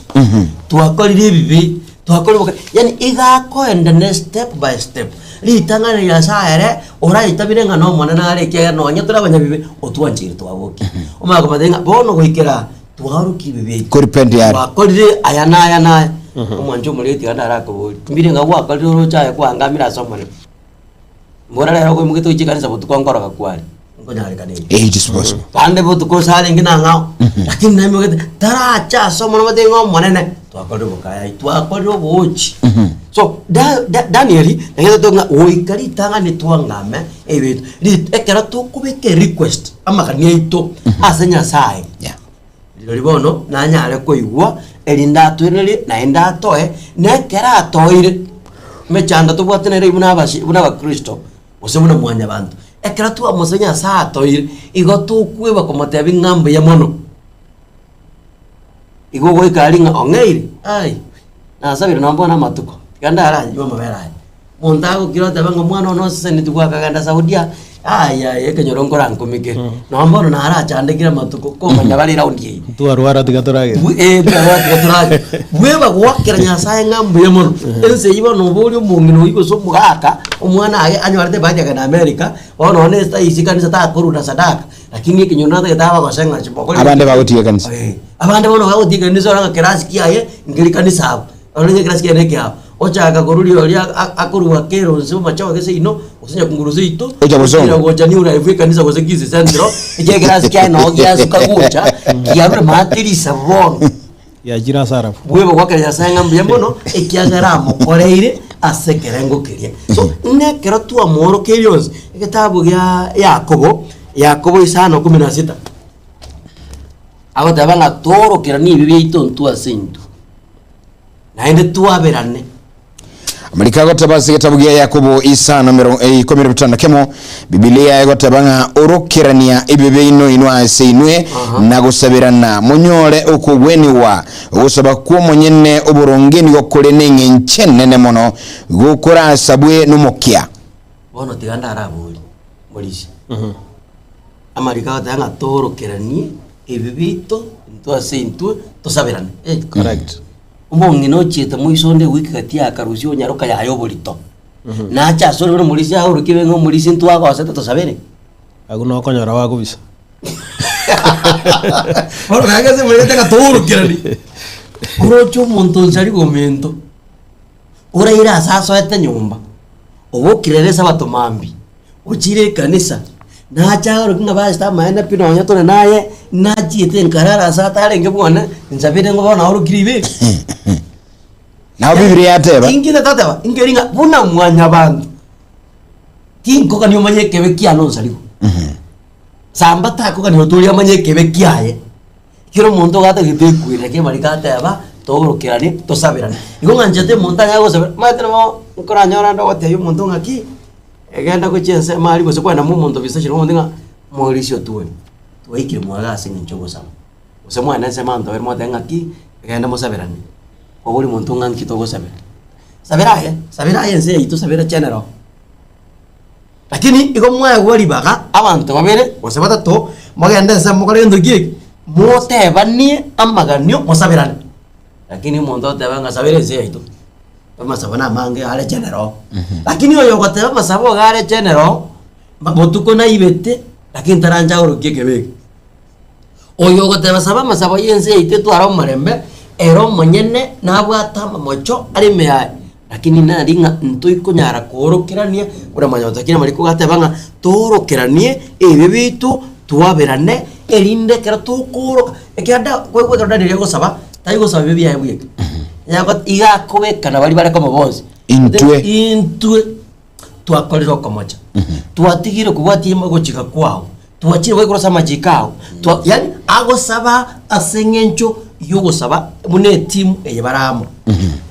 twakorire ebibe, twakorire oboke, yaani iga akoenda ne step by step. Ritang'ani Nyasae ere oraitabire ng'a nomonene are ekiagera nonye tore abanyabibe otwancheire twabokia. Omanye komotebia ng'a bono goikera aa. Twaorokia ebibe biaito. Korepent yare. Twakorire aya na aya na aya. Omwancho omoreti gande arakoborie, mbire ng'a gwakorire oroche aye kwangamire ase Omonene. Mbora rero okoimogete gochia ekanisa botuko nkoroka kware, nkonyarekana ere. It is possible. Bande botuko ase arenge nang'ao, lakini naimogete taracha ase Omonene obatebie ng'a Omonene, twakorire obokayai, twakorire oboochi. So da- da- Danieli, nagete ng'a goika ritang'ani twangame ebibe biaito. Rit ekero tokobeka erequest, amagani aito ase Nyasaye, Yeah. Rirorio bono nanyare koigwa, erinde atoirererie, naende atoe, na ekero atoeire, emechando tobwate nere buna abasi buna abakristo, gose buna mwanyabanto. Ekero twamosabire Nyasaye atoeire, igo tokweba komotebia ng'a mbuya mono. Igo ogoika aria ng'a ong'eire, ai, nasabire nonye bono amatuko, tiga ndaranywe amabere aya. Monto agokira oteba ng'a omwana one oseseneti gwakagenda Saudia, ayaya ekenyoro nkorankomekere. Nonya bono narachandekire amatuko komanya bare eraundi eye. Twarwara tiga toragere. Bwe- eh, twarwara tiga toragere. Bweba goakera Nyasaye ng'a mbuya mono. Ense eyio bono oba ore omong'ina oyio gose omogaka, omwana aye anyorete ebahati akagenda America, bono nonye na ase ekanisa takorwa na sadaka, lakini ekenyoro natagete abagose ng'a chibokori Abande bagotiga ekanisa. Eh, abande bono bagotiga ekanisa ore ng'a kerasi kiaye nkeri kanisa abwo. Orenge ekerasi kiaye nekiabo, ochaka koruria oria akorua kera onsi omochoge gese ino, gose nyakunguru seito, Ocha bosongo. ochira gocha New Life ekanisa gose Kisii Central, ekiagera ekerasi kiaye noo giasuka gocha, kiarure maate risabu bono. Giachire ase arabu. Bweba goakera Nyasaye ng'a mbuya mono, ekiagera amokoreire ase ekerengo keria. So, ng'a ekero twamoorokeirie onsi, egetabu gia Yakobo, Yakobo isano kumi na sita, agoteba ng'a toorokeranie ebibe biaito intwe ase intwe. naende twaberane. Amariko agoteba ase egetabu gia Yakobo isano mero- eh, ikomi na bitano na kemo, Bibilia egoteba ng'a orokerania ebibe biaino inwe ase inwe, na gosaberana, monyore okogwenigwa. Ogosaba kw'omonyene oboronge nigo kore neng'encho enene mono, gokorasabwe nomokia. Bono tiga ndaraborie morisia. Amariko agoteba ng'a toorokeranie ebi biaito intwe ase intwe tosaberane. Eh. Correct. Omong'ina ochiete moiso onde ewiki gati akarusia onyaroka yaye oborito. Nache ase ore buna omorisia aorokie ng'a omorisia intwe agosete tosabere. Agwo nokonyora bakobisa. Bono gaki ase omorisia ng'a toorokeranie. Oroche omonto onsari gomento, oraire ase asoete nyomba, obokire ere esabato mambia. Ochire ekanisa, nache aorokie ng'a pastor amaene pi nonya tore naye, nachiete nkarara ase atarenge bwane, nsabere ng'a bono aorokire ibe. Nabo Bibilia yateba. Inki ntateba, nkeri ng'a buna mwanyabanto, tinkogania omanye ekebe kiane onsarigwe. Samba takogania otoria amanye ekebe kiaye. Kera omonto iga atagete ekweri naki amariko ateba, toorokerane, tosaberane. Igo ng'anchete omonto anyare gosabera, omanyete nabo nkoranyore ande ogotebia omonto ng'aki, egenda gochia ensemo aria gose kwana mwa omonto bisachire omonto ng'a morisia otwori, twaikire mwaye ase eng'encho ogosaba. Gose mwaenda ensemo abanto babere mwateba ng'aki, genda mosaberane, kwabori omonto ng'a nki togosabera. Sabera aye, sabera aye ense yaito sabera general. Lakini igo mwaegwa ribaga abanto babere gose batato, mogende ense mokore gento ki eki? Motebanie amaganio mosaberane. Lakini omonto oteba ng'a sabera ense yaito, amasabo namange are general. Lakini oyo ogoteba amasabo iga are general, botuko naibete, lakini tarancha aorokie ekebe eke. Oyo ogoteba saba amasabo y'ense yaito etware omorembe, ere omonyene nabwate amamocho are ime yaye. Lakini nari ng'a ntoikonyara koorokerania buna mwanyabanto, lakini amariko gateba ng'a toorokeranie ebibe biaito, twaberane, erinde ekero tokooroka, ekiagera da kwaigwa ekero Daniel agosaba, tari gosaba ebibe biaye bweka, yago iga akobekana baria bare komo bonsi. Intwe. Intwe. twakorire okomocha, twatigire kobwatia ogochika kwao, twachire goikera ase amachiko ao, twa yaani agosaba ase eng'encho yogosaba buna etimu eye bare amo.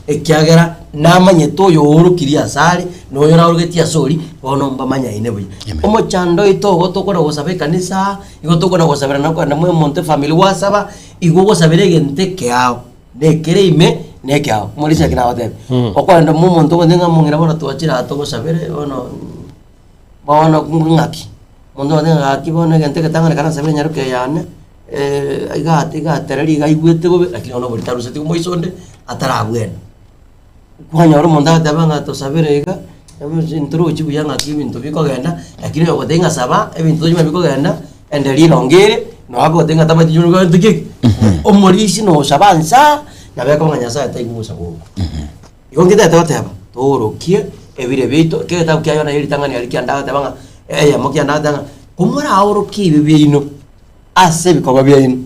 Ekiagera namanyete oyo oorokirie asare, na oyo oraorogetie ase oria, bono mbamanyaine buya. Omochando oito ogo tokona gosaba ekanisa, igo tokona gosabera na okogenda mwa omonto efamiri gwasaba, igo ogosabera egento ekeao. Nekere ime nekeao. Omorisia eki nagotebia. Okoenda mwa omonto ogote ng'a omong'ina bono twachire aa togosabere bono bono ng'aki. Omonto ogote ng'a gaki bono egento egetang'ani ekero nasabire nyaroke eye yane iga iga atereri iga aigwete bobe lakini bono oborito aruseti omoiso onde atarabwena. Kwanyora omonto agoteba ng'a tosabere iga, ntorochi buya ng'aki ebinto bikogenda, lakini oyo ogotebia ng'a saba, ebinto tochia komanya bikogenda, ende rirongo ere, nabo agotebia ng'a tamanyeti ching'ana gento ki eke. Omorisia na osaba nsa, nabo ekoba ng'a Nyasaye taigwa ogosaba okwo. Igo nketagete goteba, toorokie ebire biaito, ekero egetabu kia Yohana ritang'ani aria kianda agoteba ng'a, eyemo kianda agoteba ng'a, komoraorokie ebibe biaino ase ebikorwa biaino,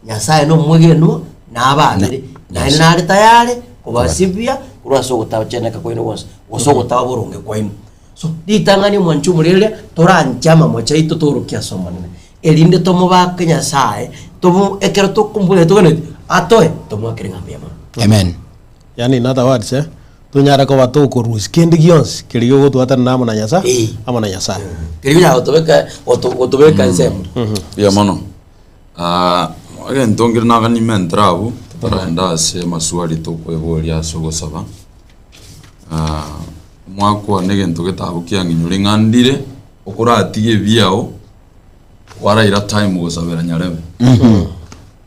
Nyasae nomwegenwa, nababere, naende nare tayare kobasibia korwa ase ogotacheneka kwaino gwonsi, gose ogotaba boronge kwaino. So, ritang'ani omwanchi omorere toranche amamocho aito toorokie ase Omonene, erinde tomobake Nyasae, tomo ekero tokomoboria toganeti, atoe, tomoakere ng'a mbuya mono. Amen. Yaani in other words eh, tonyare koba tokorusia kende gionsi keria gegotwatanana amo na Nyasae, Eh. amo na Nyasae. Keria konyara gotobeka goto gotobeka ensemo. Mbuya mono. Egento nkere naganimentera abwo, totaragenda ase amaswali tokoeboria ase ogosaba. Mwakwana egento getabu kiang'inyore ng'a ndire okoratige ebiao kwaraira time gosabera nyarebe.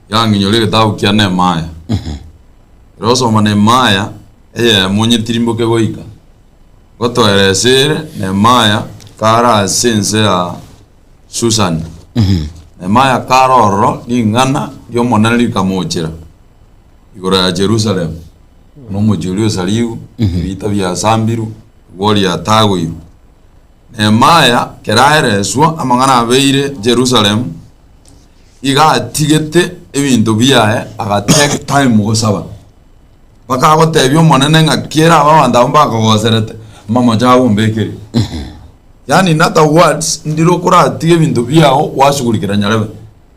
Yang'inyore egetabu kia Nehemiah. Ekero osoma Nehemiah eyemo nyetirimboke goika, ngotoeresa ere Nehemiah kare ase ense ya Susani. Nehemiah kare ororo ring'ana ri'Omonene rikamochera igoro ya Jerusalemu. Buna omochie oria osarigwe, ebiita biasambirwe, igoro riatagoirwe. Nehemia kera aereswa amang'ana abeire Jerusalemu, iga atigete ebinto biaye aga take time gosaba. Mpaka agotebia Omonene ng'a kera aba abanto abwo mbakogoserete, amamocho abo ombekere. Yaani in other words, ndire okoratige ebinto biago gwasugurikera nyarebe.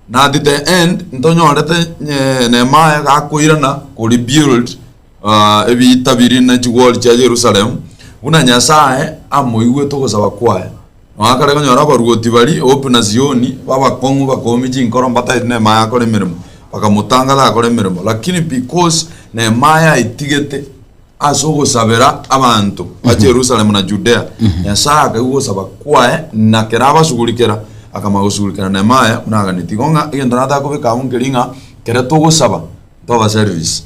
Na at the end ntonyorete Nehemiah gakoirana ko rebuild ebiita biria ne chigwori chia Jerusalem, buna Nyasaye amoigwete ogosaba kwaye. Nonya akare konyora abaruoti baria Hope na Zioni babakong'u bakoomia chinkoro mbataeti Nehemiah akore emeremo, bakamotanga takora emeremo. Lakini because Nehemiah aitigete ase ogosabera abanto ba Jerusalemu na Judea, Nyasae akaigwa ogosaba kwaye, na kera abasugurikera, akamanya gosugurikera Nehemia buna aganetie. Igo ng'a egento nataka kobeka abwo nkeri ng'a kere togosaba ntoba selfish,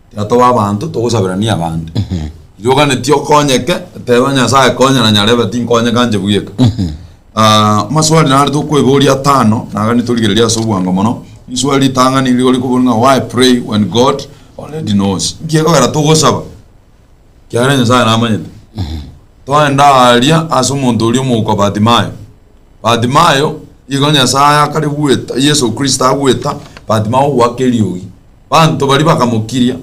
tiga tobe abanto togosaberania abande. Riria oganetie okonyeke, teba Nyasae konya na nyarebe tinkonyeka inche bweka. Amaswali nare tokoeboria atano, nagani torigererie ase obwango mono, riswali ritang'ani nigo rikoboria ng'a why pray when God already knows? Nki ekogera togosaba? Ekiagera Nyasaye namanyete. Twaenda aaria ase omonto oria omouko Bartimayo. Bartimayo, igo Nyasaye akare goeta, Yeso Kristo agoeta, Bartimayo ogoaka eriogi. Abanto baria bakamokiria.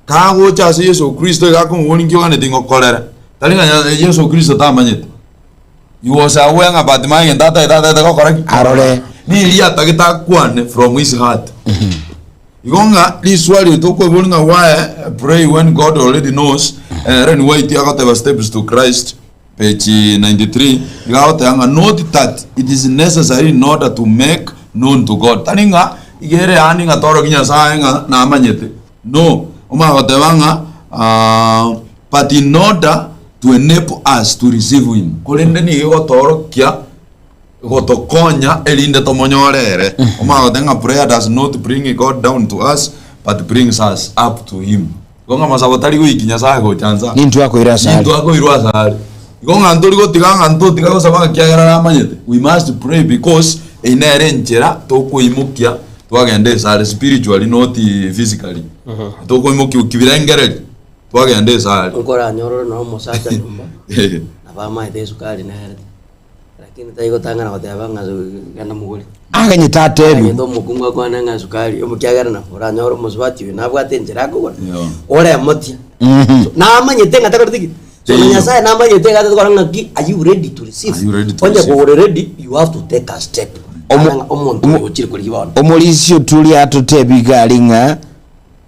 Kagocha ase Yeso Kristo iga akomoboria nki oganeti ngokorere? Tari ng'a Nya- Yeso Kristo tamanyete. He was aware ng'a Bartimayo egento atagete atagete gokora ki? Arore. Niria atagete akwane from his heart. Igo ng'a riswali eri tokoeboria ng'a why pray when God already knows, eh, Ellen White agoteba Steps to Christ page 93 iga agoteba ng'a note that it is necessary in order to make known to God. Tari ng'a iga ere yaani ng'a toroki Nyasaye ng'a namanyete. No, omanye goteba ng'a ah, but in order to enable us to receive him. Korende nigo egotoorokia gotokonya erinde tomonyore ere. Omanye goteba ng'a prayer does not bring God down to us but brings us up to him. Igo ng'a amasabo tari goikia Nyasaye gocha nsa. Nintwe akoira ase are. Nintwe akoirwa ase are. Igo ng'a ntori gotiga ng'a ntotiga gosaba ng'a kiagera aramanyete. We must pray because eyio nere enchera tokoimokia twagenda esare spiritually not physically. Tokoimokia kibirengereri twagenda esare. Nkoranyore ore na omosacha nyomba, nabo amaete esukari nere, lakini taigotang'ana goteba ng'a genda mogore. Aganyete atebiwe. Aganyete omokungu akwane ng'a esukari, ekiagera nabo oranyore omosubati oyo nabwate enchera akogora, Yeah. oremotia. So, namanyete ng'a takoreti ki? So na Teiyo. Nyasaye namanyete iga atatokora ng'aki, are you ready to receive? Are you ready to Onye receive? kore ready, you have to take a step. Omo- Ara ng'a omonto oyo ochire korigia bono. Omorisia oturia atotebie iga aria ng'a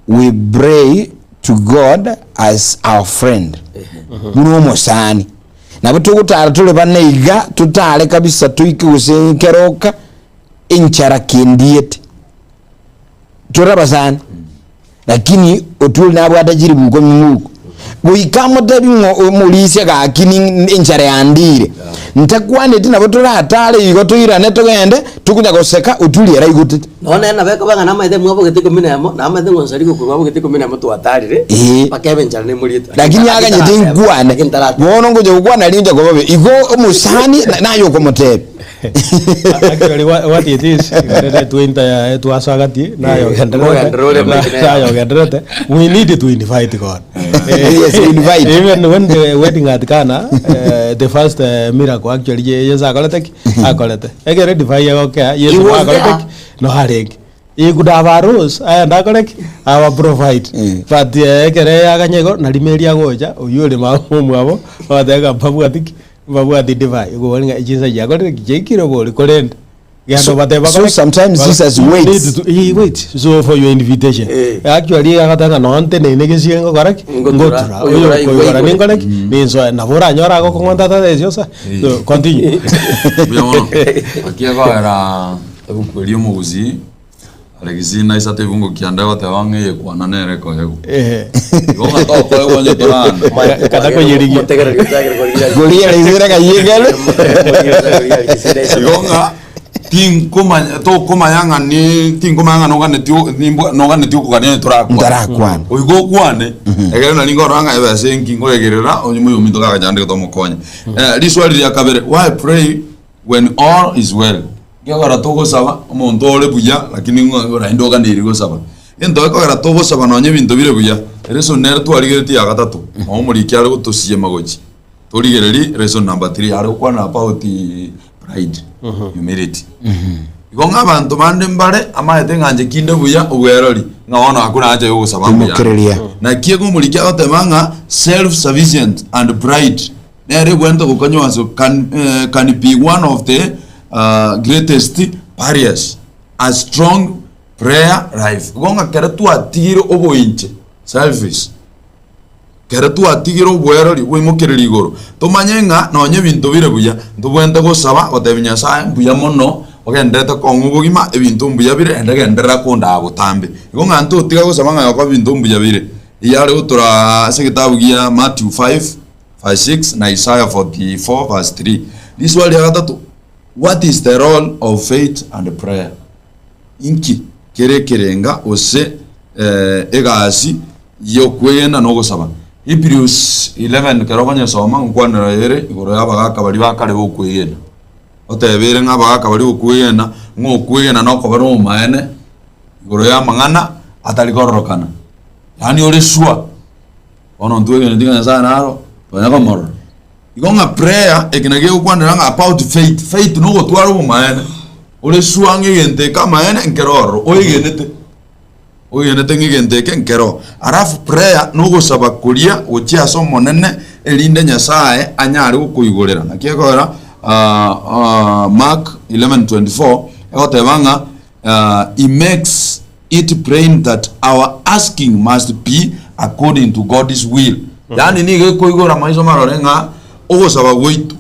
we pray to God as our friend buna omosani. Nabo togotara tore bane iga totare kabisa toike gose nkeroka enchara kendiete. Tore abasani lakini otuori nabwate chiribuko ng'uko. Goika amotebi ng'a omorisia gaki ni enchara yandire. Ntakwaneti nabo toratare igo toirane togende tokonya goseka otuori ere aigotete. Nonya nere nabo ekoba ng'a namaete mwabogete ikomi na emo, namaete ng'a onsarigwe korwa abogete ikomi na emo twatarire, Ee. mpaka ebe enchara nemoriete. Lakini aganyete nkwane Lakini tarateba. bono ngocha gokwana rincha koba bobe igo omosani na- naye okomotebia Actually, what, what it is, igarere twinta twasagati nayo Ogenderere genderete nayo genderete we need to invite God. Yes, invite. Even when the wedding at Cana, the first miracle actually Yesu akorete ki? Akorete. Ekere divai egokea He Yesu was akorete there. ki? No arenge. He could have arose aende akore ki? Aba provide. But ekere yaganya igo nari Mary agocha oywo ore mama omwabo agateba ng'a mbabwati ki? Mbabwati divai. Igo bono ng'a chinsa chiakorire ki? Chiaikire bori korende genda So- obatebie so bakore ki? sometimes Baka- Jesus you waits. need to- he waits so for your invitation. Eh. Actually agateba ng'a nonye nteneine gesiengo ngokora ki? Ngotura. Ngotura. Oyo Oyo ora- okoigora oigwe. ninkore ki? Ninsoe. Nabo oranyore agokong'onta tata esio sa. So continue. Mbuya mono. Naki ekogera ebuku eria omogusii. Alexina isato ebungo kianda egoteba ng'a eyekwana nere ekoegwa. Ehe. Igo ng'a tokoegwa onye toranda. Kata koyerigia. Motegereri ochakire korigia. Koria Alexina kayegere. Igo ng'a tinkomanya tokomanya ng'a ni tinkomanya ng'a noganeti o- nimbwa noganeti okogania onye torakwana. Ntarakwana. Oigo okwane, ekero nari nkorora ng'a ebesa enki nkoegerera onye moyominto gagachandegete omokonye. Riswali ria kabere, why pray when all is well? Gekogera togosaba omonto ore buya lakini ng'a naende oganeiri gosaba. Egento gekogera togosaba nonye ebinto bire buya, reason nere twarigeretie ya gatato, noo omoriki are gotosiema gochia. Torigererie reason number three are gokwana about pride, humility. Igo ng'a abanto bande mbare amaete ng'a inche kinde buya obwerori, ng'a bono akwo nache gosaba mbuya. Imokereria. Naki igo omoriki agoteba ng'a self sufficient and pride Nere egwenerete gokonywa ase can, eh, can be one of the uh, greatest barriers a strong prayer life. Igo ng'a kere twatigire oboinche selfish, kere twatigire obwerori bwaimokereria igoro, tomanye ng'a nonye ebinto bire buya, ntobwenerete gosaba gotebia Nyasaye mbuya mono ogendererete kong'a obogima ebinto mbuya bire naende genderera kondaa botambe. Igo ng'a ntotiga gosaba ng'a yoka ebinto mbuya bire. Eyare gotoraa ase egetabu gia Matthew 5 verse 6 na Isaiah 44 verse 3. Riswali ria gatato, what is the role of faith and prayer? Inki kere ekerenga gose eh, egasi y'okwegena na ogosaba? Hebrews 11 kero okonyesoma nkwanera ere igoro y'abagaka baria ba kare b'okwegena. Otebire ng'a abagaka baria b'okwegena, ng'a okwegena nokoba nobomaene igoro y'amang'ana atari kororokana. Yaani ore sure. Bono ntwegeneti ng'a Nyasaye naro, twanya komorora. Igo ng'a prayer, eke nakio gegokwanera ng'a about faith, faith nogotwara obomaene, ore sure ng'a egento eke amaene nkere ororo, oegenete, oegenete ng'a egento eke nkere oo. Alafu prayer nogosaba koria gochia ase Omonene erinde Nyasaye anyare gokoigorera. Naki ekogera Mark 11:24 egoteba ng'a He makes it plain that our asking must be according to God's will. Yaani nigo ekoigora amaiso marore ng'a ogosaba gwaito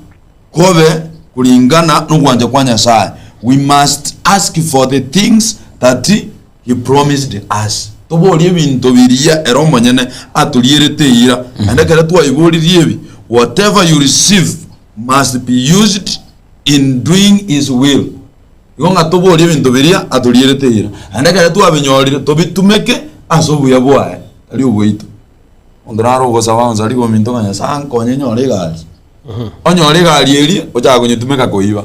kobe kulingana nogwancha kwa Nyasaye. We must ask for the things that he promised us. Toborie ebinto biria ere omonyene atorierete eira. Naende ekero twaiboririe ebi, whatever you receive must be used in doing his will. Igo ng'a toborie ebinto biria atorierete eira, naende ekero twabinyorire tobitumeke ase obuya bwaye, tari obwaito. Omonto nare ogosaba onsi aria ominto ng'a Nyasaye ankonye nyore egari, onyore egari eria ochake konyetumeka koiba,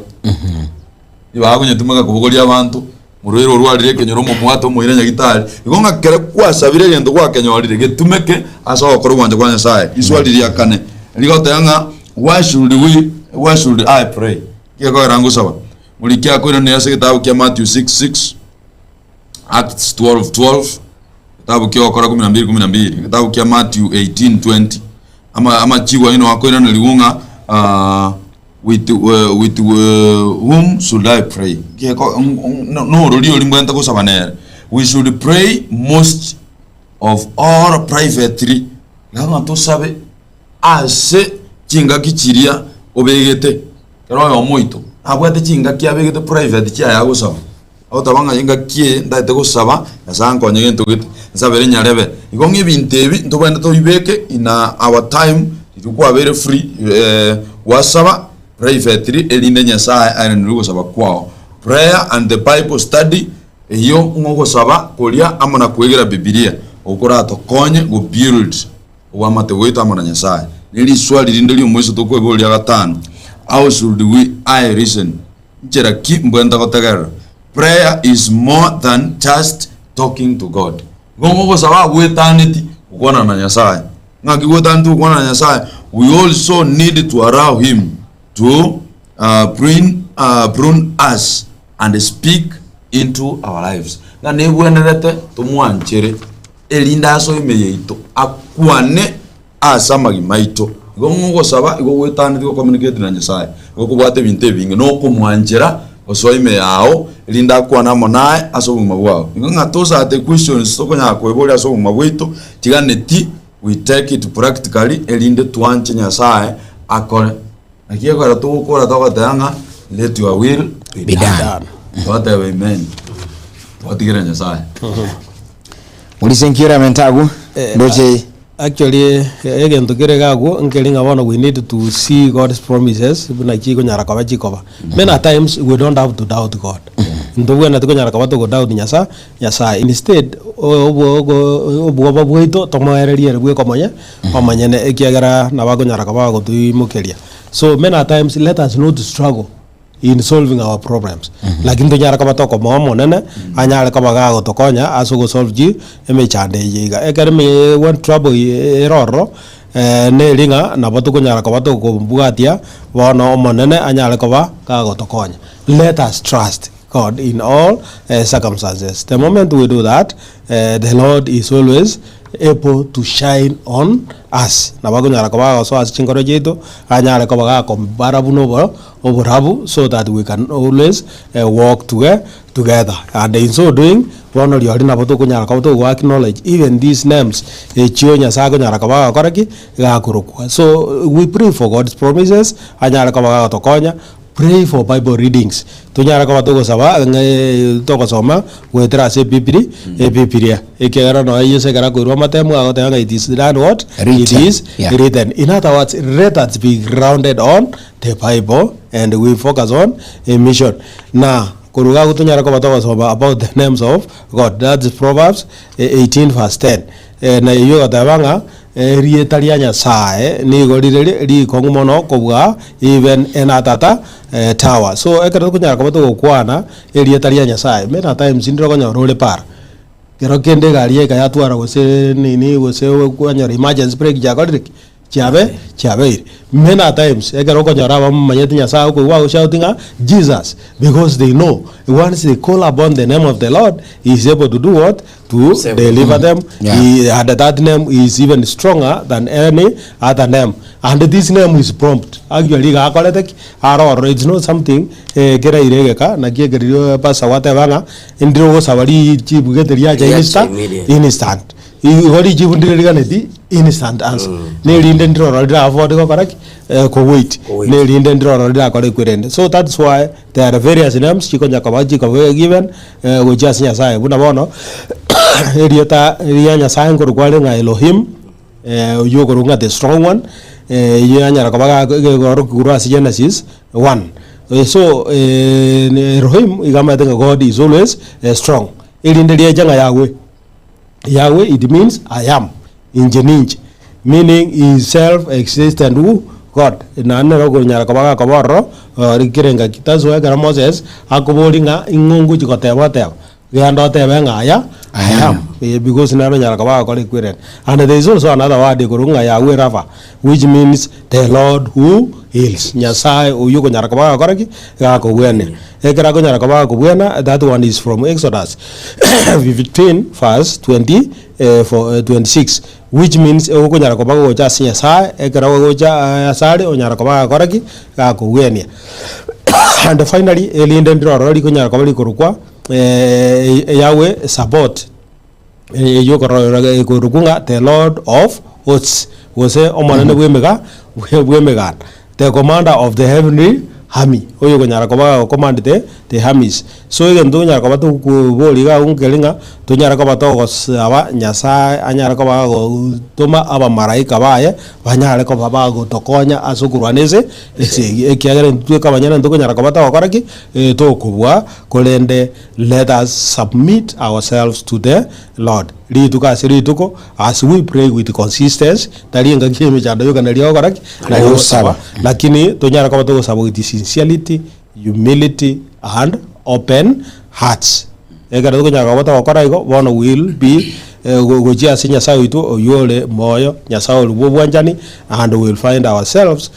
ribaga konyetumeka kobogoria abanto, morwaire orwarire ekenyoro omomwate omoire nyagitari. Igo ng'a kere kwasabire egento gwakenyorire getumeke ase ogokora ogwancha kwa Nyasaye. Riswali ria kane, rigoteba ng'a why should we, why should I pray? Gekogera ngosaba. Moriki akoiraneria ase egetabu kia Matthew 6:6, Acts 12:12, egetabu kia Ogokora 12:12, egetabu kia Matthew 18:20. Ama amachibu ayio nigo akoiranerigwa ng'a ah, with, eh, with eh, whom should I pray? Geko norori oria mbwenerete gosaba nere. We should pray most of all privately. Iga ng'a tosabe ase chingaki chiria obegete. Kera oyomo oito nabwate chingaki abegete private chiaye agosaba, agoteba ng'a engaki eye ntagete gosaba, Nyasaye ankonye gento gete, nsabere nyarebe. Igo ng'a ebinto ebi ntobwenerete tobibeke in our time riria kwabeire free gwasaba privately erinde Nyasaye aenenerie ogosaba kwao. Prayer and the bible study, eyio ng'a ogosaba koria amo na koegera bibilia, okwo koratokonye go build. Oboamate bwaito amo na Nyasae. Ne riswali rinde ri'omoiso tokweboria gatano, How should we I listen? Nchera ki mbwenerete gotegerera? Prayer is more than just talking to God. Igo ng'ogosaba agwetaneti gokwana na Nyasae. Ng'aki gwetaneti gokwana na Nyasae? We also need to allow him to uh, prune, uh, prune us and speak into our lives. Ng'a nebwenerete tomwanchere erinde asoe ime yaito, akwane ase amagima aito. Igo ng'a ogosaba igo goetaneti go communicate na Nyasaye, igo kobwate ebinto ebinge, na okomwanchera gosoa ime yao, erinde akwane amo naye ase obogima bwao. Igo ng'a those are the questions tokonyara koeboria ase obogima bwaito, tiganeti we take it practically erinde twanche Nyasaye akore. Naki ekero togokora togoteba ng'a let your will be Be done. done. Twateba amen. Twatigera Nyasaye. Morise nki oramente agwo ndoche Actually egento kere iga agwo nkeri ng'a bono we need to see God's promises buna chikonyara koba chikoba. Many a times we don't have to doubt God. Ntobwenereti konyara koba togo doubt Nyasa Nyasaye. Instead obwo ogo obwoba bwaito tomoererie ere bweka omonye omonyene ekiagera nabo akonyara koba agotoimokeria. So many a times let us not struggle in solving our problems lakini tonyare koba tokomoa omonene anyare koba gagotokonya ase ogosolve chi emechando eye iga. Ekero eme when trouble ere ororo neri ng'a nabo tokonyara koba tokobwatia bono omonene anyare koba gagotokonya. Let us trust God in all circumstances. The moment we do that, the Lord is always able to shine on us. Nabo akonyara koba agosoa ase chinkoro chiaito, anyare koba gakobara buna obo oborabu so that we can always walk toge together. And in so doing, bono rirorio nabo tokonyara koba togo acknowledge even these names echio Nyasaye akonyara koba agokora ki? Gakorokwa. So we pray for God's promises, anyare koba gagotokonya Pray for Bible readings. Tonyare koba togosaba ng'a togosoma goetera ase ebibiri ebibiria ekiagera nonya Yeso ekero akoirwa amatemo agoteba ng'a it is done what? It Written, is yeah. written. In other words, let us be grounded on the Bible and we focus on a mission. Na korwa iga agwo tonyare koba togosoma about the names of God. That's Proverbs 18 verse 10. Eh, na eyio egoteba ng'a Erieta ria Nyasae nigo rire rikong'u mono kobua even enatata tower. So ekero tokonyara koba togokwana erieta ria Nyasae, many a times ndire okonyora ore para, kero kende egari yaika yatwara gose nini gose kwanyora emergency brake chiakorire ki? Chiabe chiabeire. Many a times ekero okonyora abamomanyete Nyasae okoigwa agoshout ng'a Jesus because they know once they call upon the name of the Lord he is able to do what? To Save. deliver them. Yeah. He, and that name is even stronger than any other name. And this name is prompt. Actually, iga akorete ki? Aroro. It's not something eh, keraire egeka naki ekererio pastor gwateba ng'a ndire ogosaba richibu gete riacha Riacha insta- immediate. instant. Igo richibu ndire riganeti instant answer. Nerinde ndire ororo rira afford gokora ki? Eh, kowait. Kowait. Nerinde ndire ororo rirakore ekwerende. So that's why there are various names chikonya koba chikoba given gochia ase Nyasaye. Buna bono erieta ria Nyasaye nkorokwa are ng'a Elohim, oyio okorokwa ng'a the strong one, eyio yanyara koba ga egorokigwa korwa ase Genesis 1. So Elohim iga amaete ng'a God is always strong. Erinde riacha ng'a Yahweh. Yahweh it means I am, inche ninche, meaning he is self existent who? God. Naende nere okonyara koba gakoba ororo kera engaki. That's why ekero Moses akoboria ng'a ing'o ngochia goteba oteba, genda otebe ng'a aya I am, eh because nere onyara koba agokora equerere. And there is also another word ekorokwa ng'a Yahweh Rapha which means the Lord who heals, Nyasaye oyio okonyara koba agokora ki? Gakogwenia. Ekero akonyara koba agakobwena, that one is from Exodus 15 verse 20 eh, for, eh, 26 which means egokonyara koba gogocha ase Nyasaye, ekero ogocha asare onyara koba agakora ki? Gakogwenia. And finally, erinde ndire ororo rikonyara koba rikorokwa Yahweh Sabaoth. Eyio okorora ekorokwa ng'a the Lord of hosts, gose Omonene bw'emega bw'emeganda, the commander of the heavenly army, oyokonyara koba ogocommand the the armies. So egento tokonyara koba tokoboria iga abwo nkeri ng'a tonyare koba togosaba Nyasaye anyare koba agotoma abamaraika baye banyare koba bagotokonya ase okorwana ase esegi, ekiagera intwe tweka abanyene ntokonyara koba togokora ki? Tokobua korende Let us submit ourselves to the Lord rituko ase rituko as we pray with consistency, tari engaki y'emechando yoka nario ogokora ki? Nario ogosaba, lakini tonyare koba togosaba with sincerity, humility and open hearts. Ekero tokonyara koba togokora igo, bono we will be gochia ase Nyasaye oito oywo ore moyo, Nyasaye ore bwa obwanchani and we will find ourselves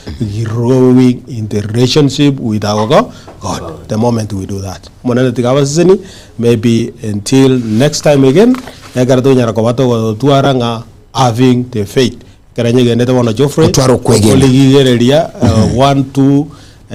growing in the relationship with our God. God the moment we do that. Omonene tiga abaseseni maybe until next time again ekero tonyara koba togotwara ng'a having the faith ekero nyegendete bono Geoffrey Gotwara okwegena. okorigigereria one two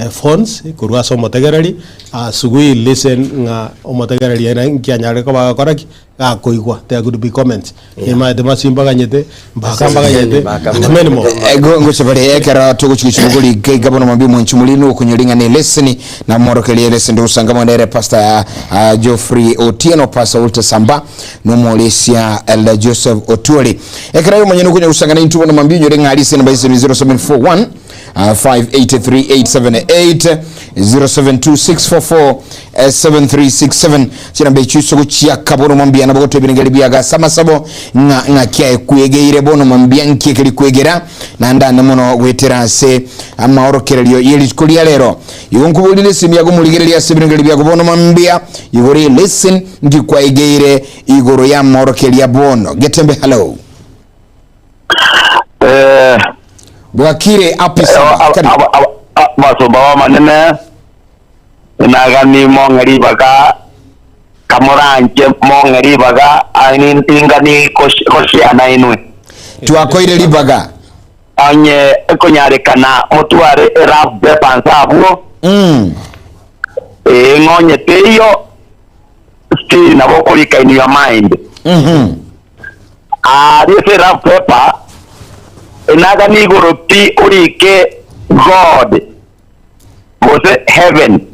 phones korwa ase omotegereri as we listen ng'a omotegereri ere nki anyare koba agokora ki? Gakoigwa there could be comments. Yeah. Nimaete masimbaganyete, mpaka mbaganyete, Mpaka and many more. Ngocha bare ekero togochigochia bogori iga bono mambia omwanchi omorino okonyora ing'ana eleseni na morokereria eleseni togosanga mono ere Pastor Geoffrey Otieno, Pastor Walter Samba na omoresia Elder Joseph Otuori. Ekero aye omonyene okonya gosanga naintwe bono mambia onyore ng'a aria ase enamba y'esemi 0741 583878 072644 7367 Chinamba echio ase ogochiaka bono mambia nabo gotwa ebirengeri biago ase amasabo ng'a ng'aki aye kwegeire bono mambia nki ekeri kwegera naende ande mono goetera ase amaorokererio ye rituko ria rero. Igo nkoborire esimi yago morigererie ase ebirengeri biago bono mambia igoro ye lesson nki kwaegeire igoro ya amaorokereria bono. Getembe hello. Eh, Bwakire api saba. Karibu. abasomba b'Omonene, Inagani mong'e ribaga, kamoranche mong'e ribaga, aye ningani gosiana inwe. Twakoire ribaga. Onye ekonyarekana motware erough paper nse abwo, ee, ng'onye teiyo, still nabo okorika in your mind. Aaria ase erough paper, inagani igoro pi orike God. gose heaven.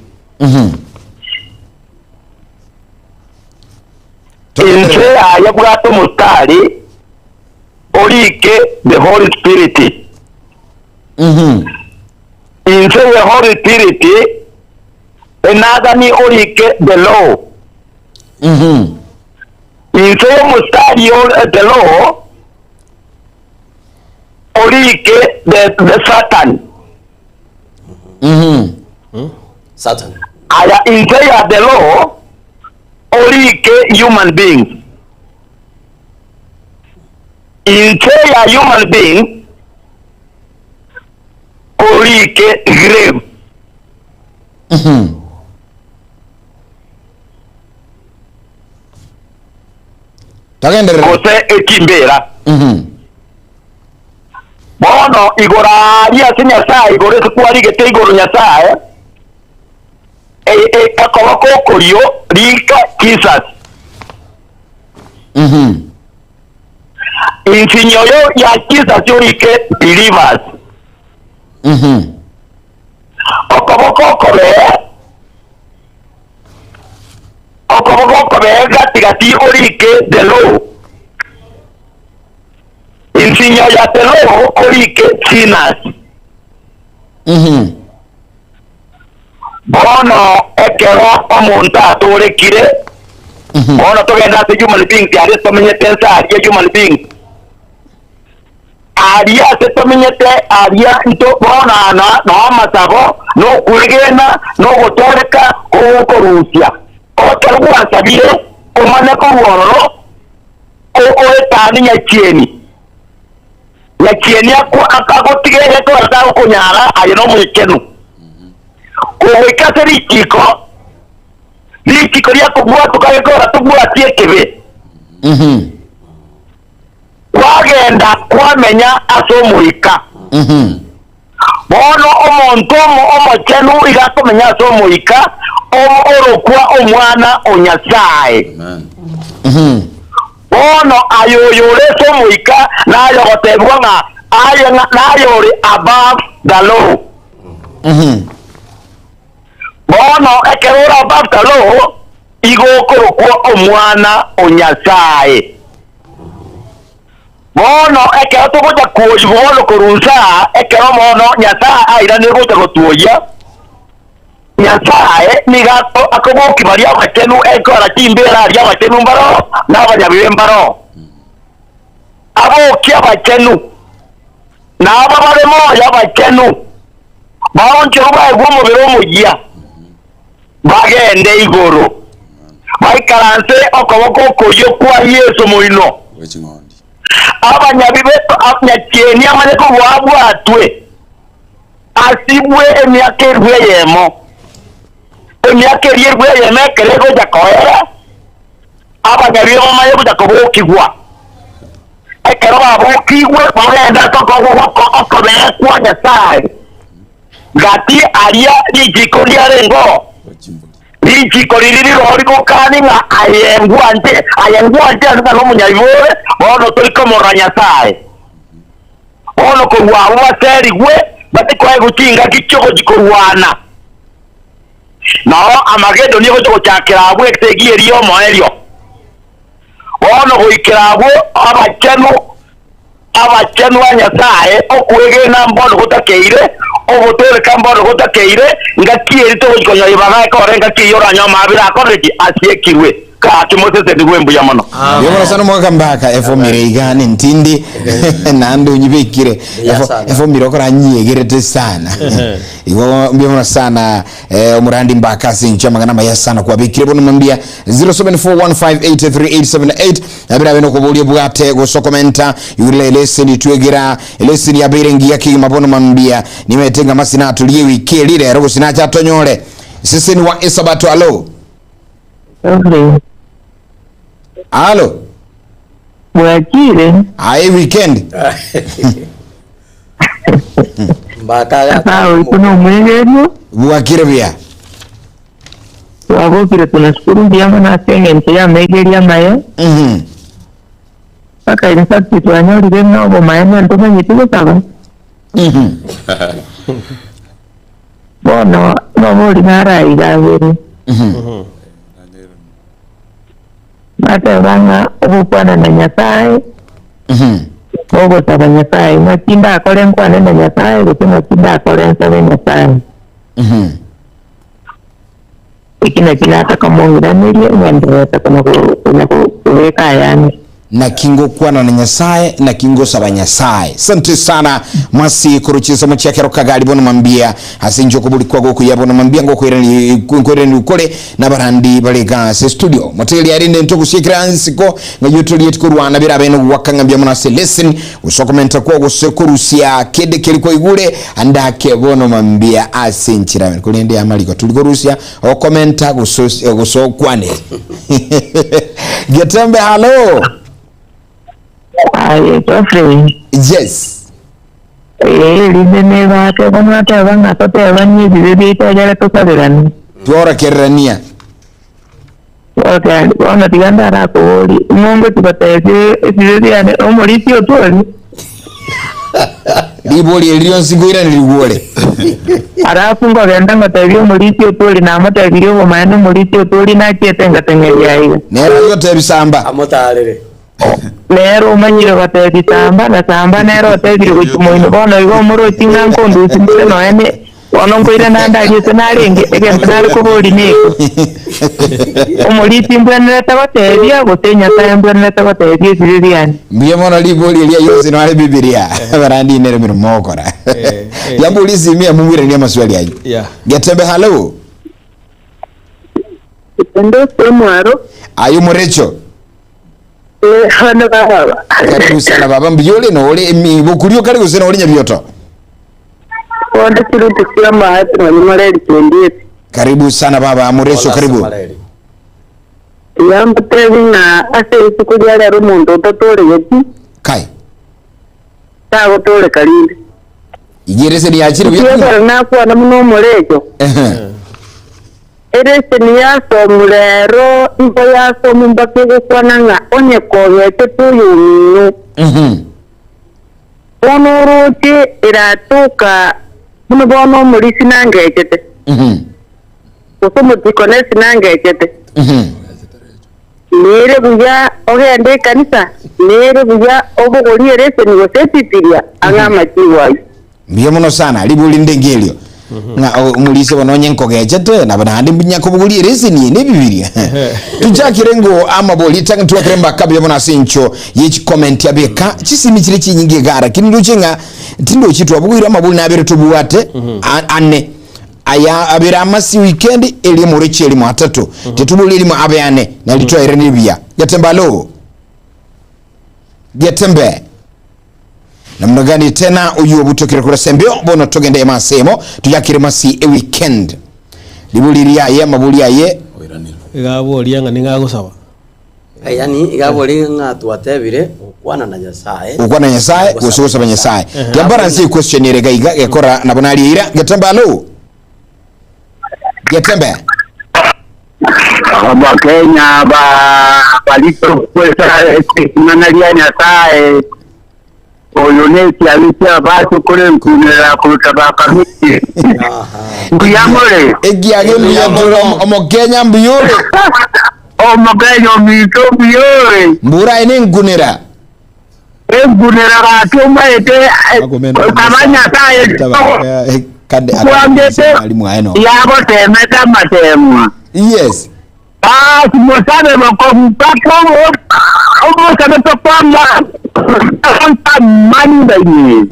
Inse yaye bwate omostari orike the Holy Spirit. Inse ye Holy Spirit enagani orike the law. Inse y'omostari o the law orike the Satan. Satan. Aya inse ya the law orike human beings. Inse ya human beings orike grave. Tagenderera. Gose echimbera. Bono igoro aaria ase Nyasae, igoro ase kwarigete igoro Nyasae, okoboko okorio rika Jesus. Insinyo yo ya Jesus orike believers. Okoboko okobee, okoboko okobee gati gati orike the law. Ensinyo ya Teloho orike sinners. Bono ekero omonto atoorekire, bono togende ase human beings aria tomenyete ense aria human beings aria ase tomenyete aria nto bono ana noo amasabo na okwegena na ogotooreka kogokorusia. Ekero gwasabire omanye korwa ororo Oetanie nyachieni, nyachieni agotiga egekora tagokonyara aye nomochenu. Kogoika ase richiiko, richiiko riakobwatoka gekora tobwatie ekebe, kwagenda kwamenya ase Omoika. Bono omonto omochenu iga akomenya ase Omoika, orokwa Omwana o Nyasae. Bono aye oyore ase Omoika naye ogotebigwa ng'a aye ng'a naye ore above the law. Bono ekero ore above the law, igo okorokwa Omwana o Nyasae. Bono ekero togocha kwoyigwa bono korwa inse aa, ekero bono Nyasae airanire gocha gotwoyia, Nyasae nigo akobokia baria abachenu ekora chimbeera aria abachenu mbaroo, na abanyabibe mbaroo. Abokie abachenu, na aba bare moyo abachenu, baonchorwe baegwe omobere omoyia, bagende igoro, baikaranse okoboko okoyio kwa Yeso moino. Abanyabibe nyachieni amanye kobua abwatwe, asibwe emiaka elifu eyemo. Emiaka eria elifu eyemo ekero egocha koera, abanyabibe bamanye gocha kobokigwa. Ekero babokigwe, bagende ase okoboko okobee kwa Nyasae. Gati aria richiko riarengeo. Richiko riria riroho rigokani ng'a aye ngwanche, aye ngwanche ase ng'a nomonyabibe ore, bono tori komorora Nyasae. Bono korwa abwo baserigwe, batikoegwa chingaki chi'ogochia korwana. Nao Amagedoni egochia gochakera abwo esegi eria y'omoerio. Bono goikera abwo abachenu, abachenu a Nyasae, okwegena mbono gotakeire, ogotooreka mbono gotakeire, ngaki eria togochia konyora ribaga ekore engaki eyio oranyore amaabera akorire ki? Asiekirwe. Gaki mosesenigwe mbuya mono. Mbuya mono sana omogaka Mbaka, efomire iga nentindi naende onyibekire Mbuya Efo- sana. efomire okoranyiyegerete sana igo mbuya mono sana eh, omorandi Mbaka ase enchwa amang'ana amaya sana kwabekire bono mambia 0741583878 nabirabe nokoboria obwate gose okomenta igurira eleseni twegera eleseni yabeire engiya kegima bono mambia nimete ng'a masina atorie ewiki eri rero gose nache atonyore seseni wa esabato alo Ore, alo bwakire aye weekend Mbaka Sawa, oito nomwegerio bwakire buya twabokire tunashukuru mbuya mono ase eng'encho y'amaigerio amaya Mhm. mpaka in fact twanyorire ng'a obomaene ntomanyeti gosaba Mhm. bono nobori naraiga abere Mhm. nateba ng'a ogokwana na Nyasaye Mhm. ogosaba Nyasaye ng'aki ndakore nkwane na Nyasaye gose ng'aki ndakore nsabe Nyasaye Mhm. Eki nakio nataka mong'iranerie, ng'endererete konya konya kobeka ayande. Naki ngokwana na Nyasae, naki ngosaba Nyasae. Sante sana mwasi korwa chinsemo chia kero kagari bono mambia ase inche okobori kwago okuya bono mambia ngokoirani nkoirani ukore nabarandi bare iga ase studio motegeria rende ntogusiekera nsiko ng'ai otorieti korwana birabe nogwaka ng'a mbuya mono ase lesson Gose okomenta kwao gose korusia kende keria kwaigure, ande ake bono mambia ase enchera. Korende amariko tori korusia okomenta gose gose okwanere. Getembe hallo. Aye Geoffrey, Yes. ee rinde nebate bono ateba ng'a totebanie ebibe biaito egere tosaberane. Tworokererania. Okay, bono tiga ndarakoborie, ng'o ngochia gotebia ebibe biane, omorisia otwori? Ribori eri rionsi nkoiranerigwe ore. Alafu nkogenda ngotebia omorisia otwori, namotebirie obomaene omorisia otwori nachiete ngateng'eria aiga. Nere agotebi samba. Amotaarere. Nere omanyire gotebia samba, na samba nere otebire gochia moino. Bono igo omorochi ng'a nkondusia inche nonya ne bono nkoirana ande aria ase narenge, egento nare koboria neke, Omorisia mbwenerete gotebia, gose Nyasae mbwenerete gotebia ebibe biane? Mbuya mono ribori eria yonsi nore Bibilia barandi nere emeremo mogokora. Eh, eh. Yambori esimia mumwiranie amaswali ayio. Yeah. Getembe hallo. Ende ase omwaro. Aye omorecho. Bono baba. Karibu sana baba mbuya ore nore emi bokurio kare gose nore nyabioto. Bono chiruti chia amaati nonye moreri kendiete. Karibu sana baba morecho Hola, karibu. Samareri. Tiga mbatebi ng'a ase rituko ria rero omonto otatoregeti Kai. tagotoreka rinde. Igerese riachire buya. Ekiagera nakwana buna omorecho. Ehe. Ereseni yasomu rero igo yasomu mpaka egokwana ng'a onye kogetete oyomino, bono oroche eratoka buna bono omorisia nangechete, gose omodikonesi nangechete. Nere buya ogende ekanisa, nere buya obogorie ereseni gose ebibilia ang'e amachibo ayio. Mbuya mono sana, ribori rinde ngerio ng'a o- omorisia bono onye nkogechete nabo naende mbuya kobogoria ereseni eye na ebibilia. Tuchakire ngo amabori tang'ani twakire mbaka buya mono ase encho ye chikomenti abeka chisimi chire chinyinge iga lakini ndoche ng'a tindochi twabogoire amabori nabere tobwate a- ane aya abere amasi weekend erimo reche erimo atato titobori erimo abe ane nari twairanirie buya. Getembe alo Getembe. Namna gani tena uyu obutokire kura sembio bono togende emasemo tuyakire masi e weekend riburi riaye amaburi aye Oiranire. Iga aboria ng'a nigo agosaba. Yani iga aboria ng'a twatebire gokwana na Nyasaye. gokwana na Nyasaye gose gosaba Nyasaye tiabaranse equestion ere gaiga gekora nabo narieira getembe alo getembe. Abakenya ba baritokwesa ring'ana ria Nyasaye oyo nekiabe kiabase kore nkunera kuruta bakamiti mbuya more Ekiage mbuya tore omokenya mbuya ore. omokenya ominto mbuya ore Mbura aye nenkunera. enkunera gaki omaete kaba Nyasaye kwangete yagotemete amatemwa Yes. Basi musabe mpaka omusabe tokwamba mani baine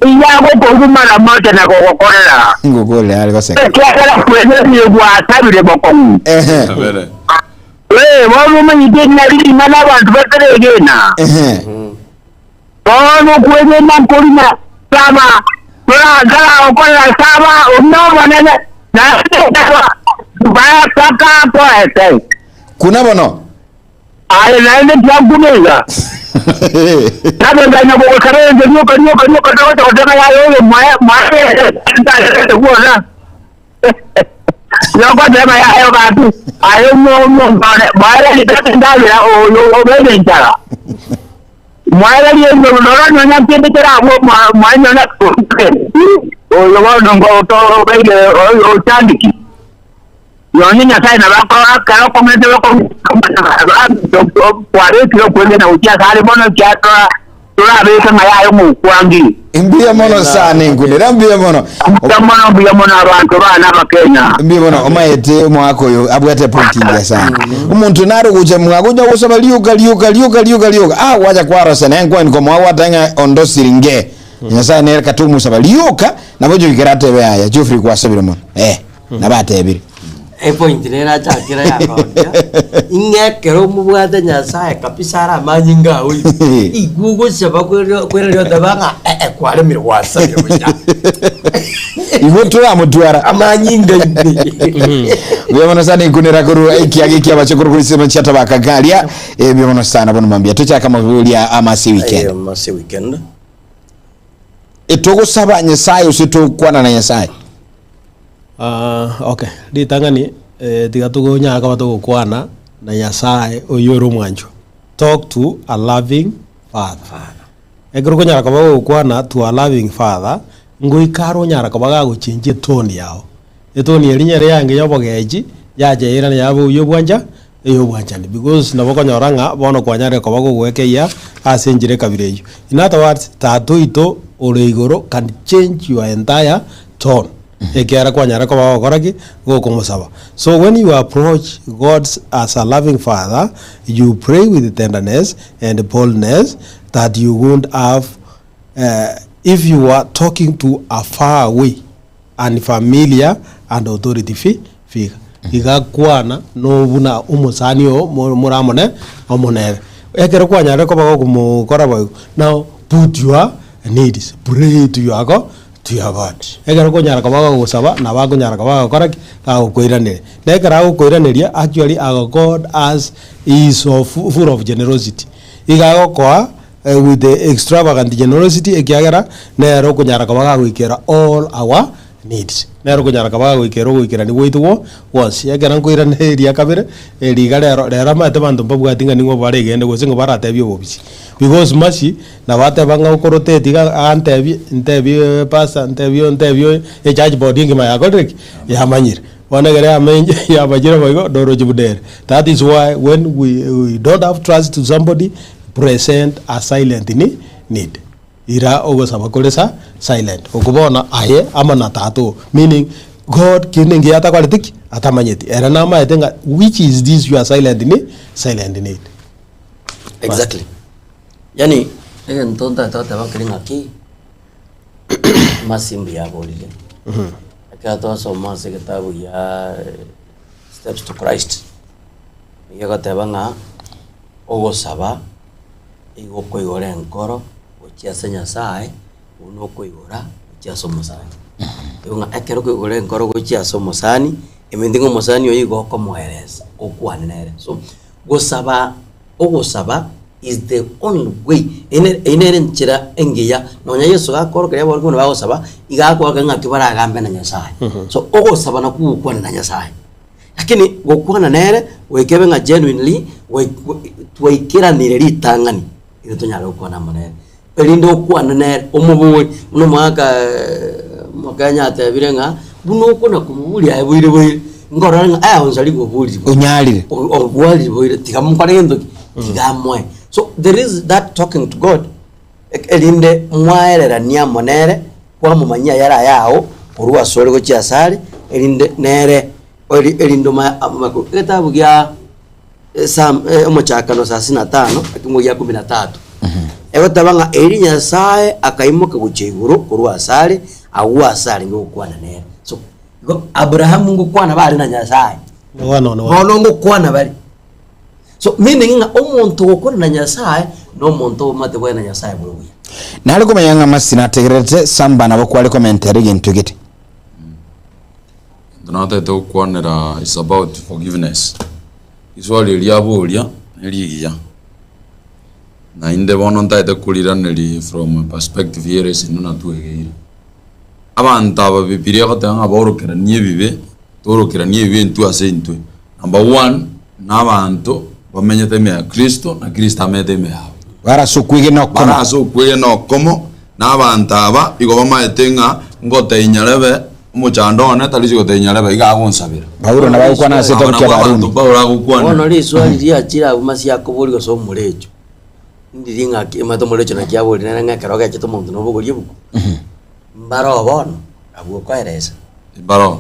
iyagokorumara mote na gogokorera Ngokole ari goseka. ekiagera kwenerie gwasabire bokong'u Ehe. Abere. ee bono omanyete ng'a ring'ana abanto bateregena Ehe. bono kwegena nkorina saba toragokorera saba onomonene nae paka koete Kuna bono. aye naende twakumeza nabenganya gogosarenje rioka rioka rioka togotega yayo mwae mwae kuona yokotema yayo gatu ayo mwae ndabira obere enchara mwaererie noranonya kende keragwo mwanyona oyo bono ngotobeire ochandiki yonye nyasaye nabakara okomete kwaretire okwegena gochia sare bono kiatora torabeka ng'a yayo mokwangi Mbuya mono sana enkunera mbuya mono. mbuya mono mbuya mono abanto bana abakenya Mbuya mono omaete omwaka oyo abwate point ingiya sana. Omonto nare gocha mwagocha gosaba rioka rioka rioka rioka rioka. Ah wacha kwarosa naye nkwani kwa mwawata ng'a ondo siringe. Nyasaye nere katumusaba rioka nabo joikera atebe aya Geoffrey kwasabire mono. Eh nabatebire. Epoint nere achakera yakondia ing'ekero omobwate nyasaye kabisa ara amanyinga ago igugosaba kwereria oteba ng'a eh, eh, kwaremire gwasabire buya Igo turamutwara. amanyinga ime Mbuya mono sana enkunera koru ekiage kia bachokoro kuri sema chiata bakagaria. Eh mbuya mono sana bono mambia tuchaka mabulia amasi weekend. Masi weekend. Etogosaba Nyasaye ose tokwana na Nyasaye. Ah, okay ritang'ani eh, tiga togonyaka koba togokwana na nyasaye oyo ore omwancho talk to a loving father ekero okonyara koba gogokwana to a loving father ngoikare onyara koba gagochenjia etone yao etone eri nyere yange ya obogechi yacheirana yaba oyo obwancha eyo obwanchani because nabo okonyora ng'a bono kwanyarire koba gogoekeia ase enchera ekabira eywo in other words tata oito ore igoro can change your entire tone ekiara kwanyara koba gogokora ki gokomosaba so when you approach God as a loving father you pray with tenderness and boldness that you won't have if you are talking to a far away unfamiliar and authority figure iga kwana nobuna omosani oo moramone omonere ekero kwanyarire koba gokomokora boigo now put your needs pray to your God to your God ekero konyara koba gogosaba nabo akonyara koba gogokora ki gagokoiraneria na ekero agokoiraneria actually our God as he is of full of generosity iga agokoa with the extravagant generosity ekiagera nere okonyara koba gagoikera all our needs nere okonyara koba gagoikera ogoikerani gwaito gwo gwonsi ekero nkoiraneria kabere riga rero rero amaete banto mbabwati ng'a ning'o baregende gose ng'o baratebie obobisi because masi nabateba ng'a okorotate iga antebie ntebie pastor ntebie oyo ntebie oyo echurch board engima yakorire ki yamanyire bono ekero yamenye yamanyire boigo ndoroche buna ere that is why when we don't have trust to somebody present a silent need ira ogosaba kore sa silent okobona aye ama na tata oo meaning God kende nkiya atakoreti ki atamanyeti ere namaete ng'a which is this your silent need silent need Exactly. Yani egento ntagete goteba nkeri ng'aki masimbu yaborire ekero twasoma ase egetabu ya Steps to Christ nigo egoteba ng'a ogosaba igo okoigora enkoro gochia ase Nyasaye buna okoigora gochia ase omosani. Igo ng'a ekero okoigora enkoro gochia ase omosani eminto ng'a omosani oyo igo okomoeresa okwane nere. So gosaba ogosaba is the only way ene eywo nere enchera engiya nonya Yeso gakorokeria aborokigwa buna bagosaba iga akorokia ng'aki baragambe na Nyasaye. So ogosaba nakwo gokwana na Nyasaye. Lakini gokwana nere, goika ebe ng'a genuinely, goi- goi twaikeranire ritang'ani, ere tonyare gokwana amo nere. Erinde okwane nere, omobori, buna omogaka omokenya atebire ng'a, buna okona komoboria aye boire boire, nkorora ng'a eh onsi aria gwaborire Onyarire. Obwarire boire, tiga mokore gento ki? Tiga amoe. So there is that talking to God, erinde mwaereranie amo nere, kwamomanyia ayare ayao, korwa asore gochia asare, erinde nere eri erinde omae amako egetabu gia Psalm omochakano sasini na tano, ekemungo gia kumi na tatu, egoteba ng'a erio Nyasaye akaimoka gochia igoro korwa asare, agwo ase arenge gokwana nere. So, igo Abrahamu ngokwana bare na Nyasaye, One on one. bono ngokwana bare. So meaning ng'a omonto ogokwana na Nyasaye, na omonto omate bwane na Nyasaye bore buya. Nare komanya ng'a Masina ategererete Samba nabo kware komentera egento gete. Egento natagete gokwanera is about forgiveness. Riswali eria aboria nerigiya, naende bono ntagete koriraneri from a perspective ye lesson buna twegeire. Abanto aba bibilia egoteba ng'a baorokeranie ebibe, toorokeranie ebibe intwe ase intwe. Number one, na abanto bamenyete ime ya Kristo na Kristo amenyete ime yabo. Bare ase okwegena okomo. Bare ase okwegena okomo, na abanto aba igo bamaete ng'a ngotebia nyarebe omochando one tari gotebia nyarebe iga agonsabera. Paulo nabo agokwana ase Aba ekitabu nabwo kia abanto Abarumi. Paulo agokwana. Bono riswali riachire abwo masiya akoboria gose omorecho, ndiri ng'aki omanyete omorecho naki aboria nere ng'a ekero ogechete omonto nobogorie ebuku, mbaroo bono abwo okoeresa. Baroo.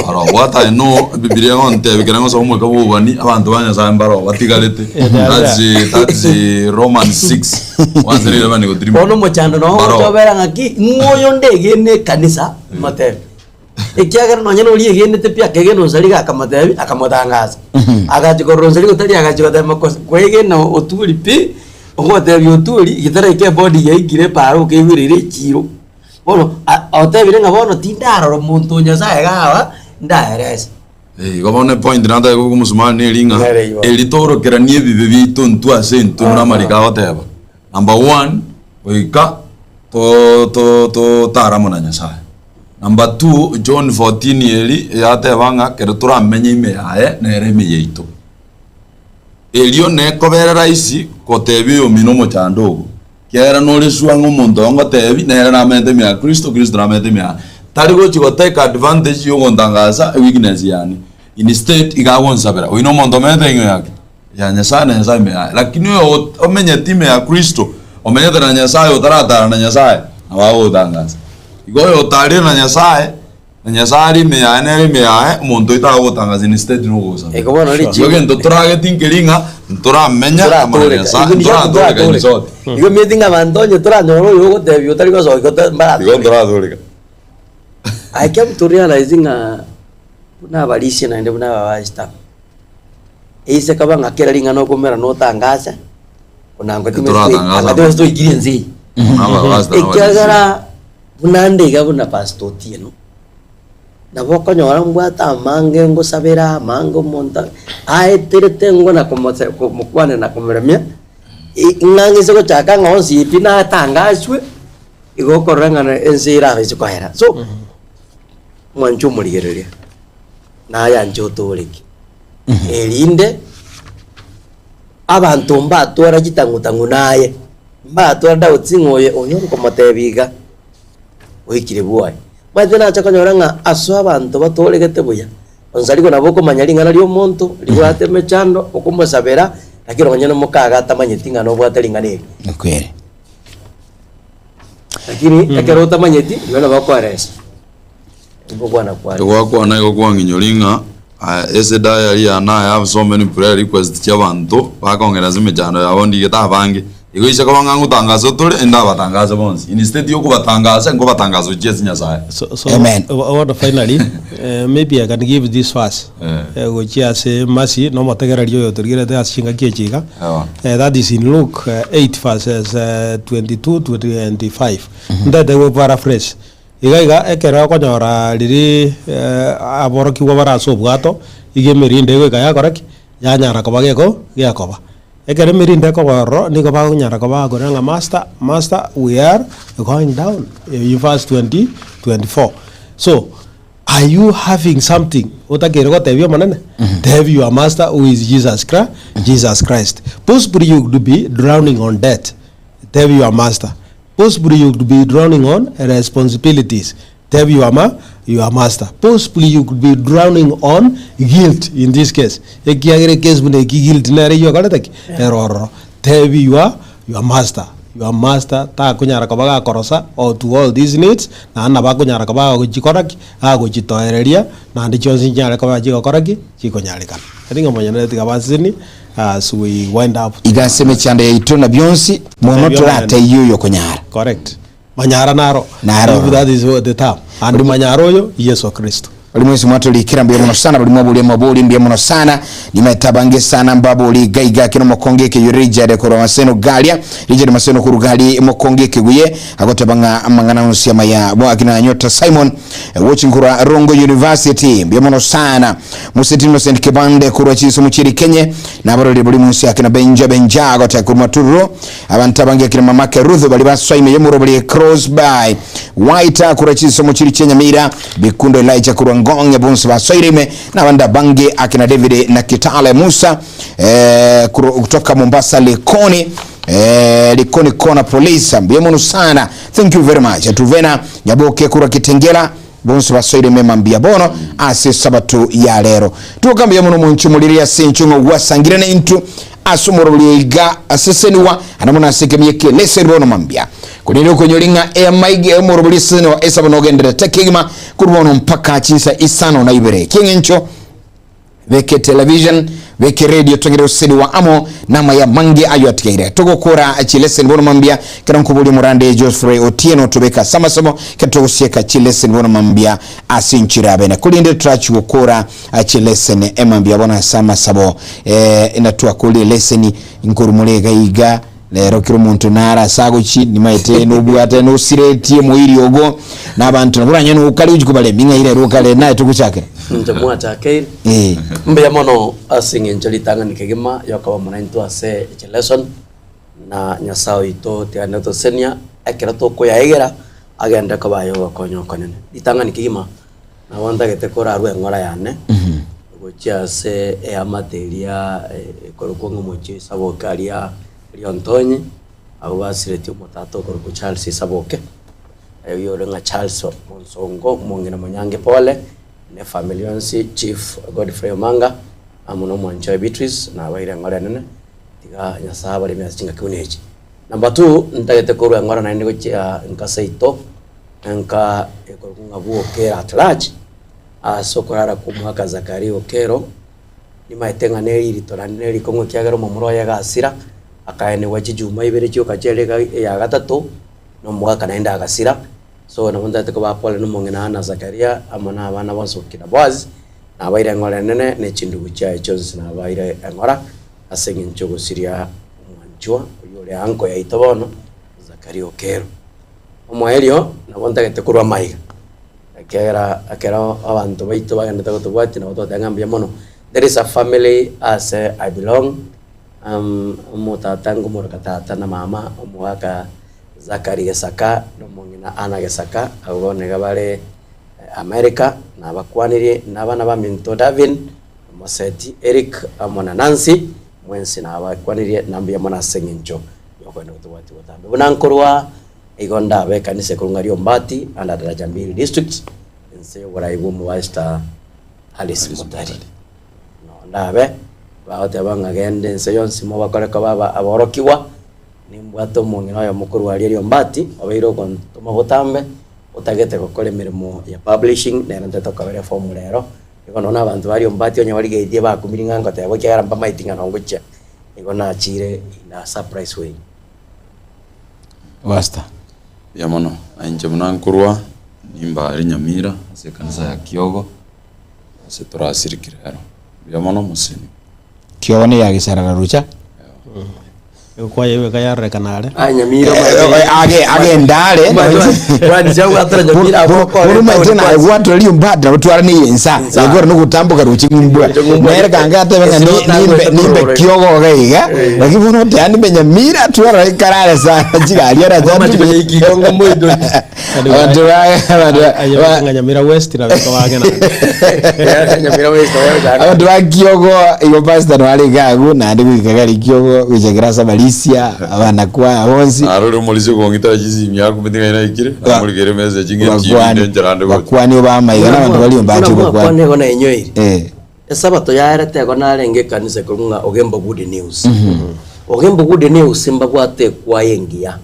Baroo. What I know, Bibilia egontebia ekero ngosoma omoika bwa obobani, abanto ba Nyasaye mbaroo batigarete. That's, that's Romans 6, 1 3 go 3. Bono omochando noo Mbaroo. ogochobera ng'aki, ng'o oyo ndegene ekanisa, motebi. Ekiagera nonye noria egenete pi akegena onsariga akamotebi, akamotangasa. Agachia korora onsariga otari agachia goteba makosa, kwegena oturi pi, ogotebia oturi, getaraika ebody yaikire epaaro okeigwereire echiro. Bono a- otebire ng'a bono tindarora omonto o Nyasaye iga aba, ndaerese. Eh, igo bono epoint nataka koboka omosumari neri ng'a Nere igo. eri toorokeranie ebibe biaito intwe ase intwe buna amariko agoteba. Number one, goika to- to- totare amo na Nyasaye. Number two, John 14 eri yateba ng'a kero toramenye ime yaye nere ime yaito. Erio nekobere rahisi gotebia oyomino omochando ogo, Kiagera nore sure ng'a omonto oyo ngotebi, nere namenyete ime ya Kristo, Kristo namenyete ime yane. Tari gochi go take advantage yogontangasa eweakness yane. Instead, iga agonsabera. Oyio nomonto omenyete eng'o yake? Ya Nyasaye na Nyasaye ime yaye. Lakini oyo omenyeti ime ya Kristo, omenyete na Nyasaye otaratara na Nyasaye, nabo agogotangasa. Igo oyo otarire na Nyasaye, Na Nyasae are ime yaye nere ime yaye, omonto oyo tagogotangasa instead nogosaba. Eko bono Igo richibu. egento torageti nkeri ng'a ntoramenya amo na Toratoreka. Nyasae, Igo nigo ntoratoreka toratoreka. insote. Igo omanyete ng'a abanto onye toranyore oyo ogotebia otari gosoka igo Igo mbaratoreke. ntoratoreka. I came to realize ng'a buna abarisia naende buna abapastor, eise kaba ng'a kera ring'ana okoumera notangase, onango Toratangasa anga timanyeti toikire ense eye. Bono abapastor na abarisia. Ekiagera Buna nde iga buna Pastor Otieno, nabo okonyora mbwate amange ngosabera, amange omonto aeterete ngwo na komose komokwanera na komoremia, ng'a ng'ise gochaka ng'a onsi pi natangaswe, igo okorora ng'a na ense erabaise koera. So, mwanche omorigereria, nayanche otooreke, erinde abanto mbatwara chitang'u tang'u naye. Mbatware Daudi ng'a oyo oyo nkomotebia iga, oikire bwoye. Omanyete nacha konyora ng'a ase abanto batoregete buya, onsarigwe nabo okomanya ring'ana ri'omonto, ribwate emechando, okomosabera, lakini onye nomokaga atamanyeti ng'a nobwate ring'ana eri. Ekweri. Lakini ekero otamanyeti, rirorio nabo okoeresa. Ngokwana kware. Egwakwana igo kwang'inyori ng'a ase diary yane I have so many prayer request chia abanto bakongera ase emechando yabo ndigete abange. Igo inche koba ng'a ngotangasa otore, indabatangase bonsi. Instead ya okobatangasa, nkobatangasa ochie ase Nyasaye. So, so Amen. bono finally, eh, maybe I can give this verse Eh. eh, gochia ase mercy na omotegereri oyo otorigerete ase chingaki echi iga Ewa. Eh, that is in Luke 8 verses 22 to 25 ntete go paraphrase Iga iga ekero okonyora riria aborokigwa bare ase obwato, iga emerindo egoika yakora ki? Yanyara koba geko gekoba. Ekero emerindo ekoba ororo, nigo bakonyara koba bakorera ng'a master, master we are going down, eywo verse 20, 24. So. Are you having something otakeire gotebia Omonene? Tebia your master who is Jesus Chri Jesus Christ. Possibly you could be drowning on debt, tebia your master. Possibly you could be drowning on responsibilities, tebia your ma your master. Possibly you could be drowning on guilt in this case, ekiagera ekesi buna eki guilt nere eywo ekorete ki? Ere ororo. Tebia your your master, your master takonyara koba gakorosa or to all these needs, naende nabo akonyara koba agochikora ki? Agochitoereria, naende chionsi nchinyare koba chigokora ki? Chikonyarekana. I think omonyene tiga abasesenie as we wind up. Iga ase emechando yaito na bionsi, mono Tebia Omonene. torateyie oyokonyara. Correct. Manyara naro. Naro. If that is what the term. And manyara oyo, Yeso Kristo. Bari mwensi mwatorikera mbuya mono sana, bari mwaboria amabori mbuya mono sana, nimaete abange sana mbabori iga iga kero mokonge ekeywe Richard korwa Maseno garia, Richard Maseno korwa gari mokonge ekeguye, agoteba ng'a amang'ana onsi amaya bo akina Nyota Simon watching korwa Rongo University mbuya mono sana. Museti Innocent Kebande korwa chinsomo chieri Kenye, nabarorire bori munsi akina Benja Benja agoteba korwa Matururu, Abanto abange ekero mamake Ruth baria basoa ime y'omorwo baria cross by White korwa chinsomo chiri chia Nyamira, Bikundo Elijah korwa Ngong'e bonsi basoire ime na abande abange akina David na Kitale Musa eh, korwa kutoka Mombasa Likoni eh, Likoni Kona Police mbuya mono sana thank you very much Tuvena Nyaboke korwa Kitengela bonsi basoire ime mambia bono ase esabato ya rero tugoka mbuya mono omonche omoriri ase encho ng'a gwasangire naintwe Ase omorobori oiga aseseniwa, ande mono ase ekemia eki'eleseri bono mambia. Korende okonyori ng'a eamaiga y'omorobori eseseniwa esabo nogendererete kegima korwa bono mpaka chinsa isano na ibere. Eki'engencho, beka etelevision, beka eredio togere goseseniwa amo namaya amange ayio atigaire. Togokora chileseni bono mambia, ekero nkoboria omorande Geoffrey Otieno tobeke ase amasomo, ekero togosieka chileseni bono mambia ase enchera abene. Korende torachi gokora Ache leseni emambia bono ase amasabo eh, natwakorire leseni nkorwa more iga iga rero kera omonto nare ase agochi nimaete nobwate nosiretie moiri ogo na abanto nabo oranyore nokare gochi kobaremia ng'ai rero okare naye togochakera Inche mwachakeire. Eh. Mbuya mono ase eng'encho ritang'ani kegima yokoba monaintwe ase echi lesson, na Nyasae oito tiga otosesenia ekero tokoyaegera agende koba aye ogokonya okonene. Ritang'ani kegima. Nabo ntagete korarue eng'ora yane gochia ase eamate eria ekorokwa ng'a omochie o Isaboke aria Riontonyi, abwo basiretie omotata okorokwa Charles Isaboke, oyio ore ng'a Charles Monsongo omong'ina Monyangi pole, na efamiri yonsi, Chief Godfrey Omanga, amo na omwanchi oye Beatrice, nabaire eng'ora enene, tiga Nyasae abaremie ase chingaki buna echi. Number two, ntagete korwa eng'ora naende gochia nka seito. Enka ekorokwa ng'a Bwokero at large, ase okorara kw'omwaka Zakaria Okero, nimaete ng'a neririto naende nerikong'u ekiagera omomura oye agasira, akaenigwa chijuma ibere chioka chiaria iga eya gatato, na omogaka naende agasira, so nabo ntagete kobaa pole na omong'ina Anna Zakaria amo na abana bonsi gokina Boaz, nabaire eng'ora enene na chindugu chiaye chionsi nabaire eng'ora, ase eng'encho ogosiria omwanchwa oyio ore uncle yaito bono, Zakaria Okero. Omoerio nabo ntagete korwa amaiga, ekiagera ekero abanto baito bagenderete gotobwatia nabo togoteba ng'a mbuya mono. There is a family ase I belong, omotata nkomoroka tata na mama, omogaka Zachary Gesaka na omong'ina Anna Gesaka, abwo bono iga bare America, nabakwanirie na abana baminto Davin, Moseti, Eric amo na Nancy, mwensi nabakwanirie na mbuya mono ase eng'encho Yokoenda gotobwati botambe buna nkorwa igo ndabe ekanisa ekorwa ng'a Riombati under Daraja Mbili District ense y'oborai bw'omopastor Alice Mutari. No ndabe bagoteba ng'a genda ense yonsi mobakore koba aba aborokigwa, nimbwate omong'ina oyomo korwa aria Riombati obeire ogontoma botambe otagete gokora emeremo ya publishing nere ntete okobera efomu rero, igo nonya na abanto ba Riombati onye barigetie bakumirie ng'a ngoteba ekiagera mbamaeti ng'a nongochia. Nigo nachire in a surprise way. Pastor. Mbuya mono. Na inche buna nkorwa nimba aria Nyamira ase ekanisa ya Kiogo ase torasiriki rero. Mbuya mono moseni. Kiogo ne ya Gesarara Rocha. Ekwaya ebe ekayarorekana are. Ah, Nyamira, Eh, eh, age agendare burumaite naye gwatwara riumbati nabo twara niyo ensa egora nogotamboka roche ng'umbwa nere kanga atebe ng'a nimbe nimbe kiogo iga iga lakini bono oteba nimbe Nyamira twara ikarare sana chigari ara abanto ba abanto Aye ba ng'a Nyamira West nabo ekoba ang'e naende. Abanto ba Kiogo igo pastor nare iga agwo naende goika gari Kiogo gochakera ase abarisia abana kwaya bonsi Narore omorisia okong'itera chisimi akumete ng'ai naikire, namorikere emessage ng'a echibi bakwani inde enchera ande gocha. bakwani obamaiga na abanto baria ombache obakwani Buna nainyoire. Eh. Esabato yaerete igo narenge ekanisa ekorokwa ng'a Ogembo Good News. Ogembo Good News mbabwate ekwaya engiya.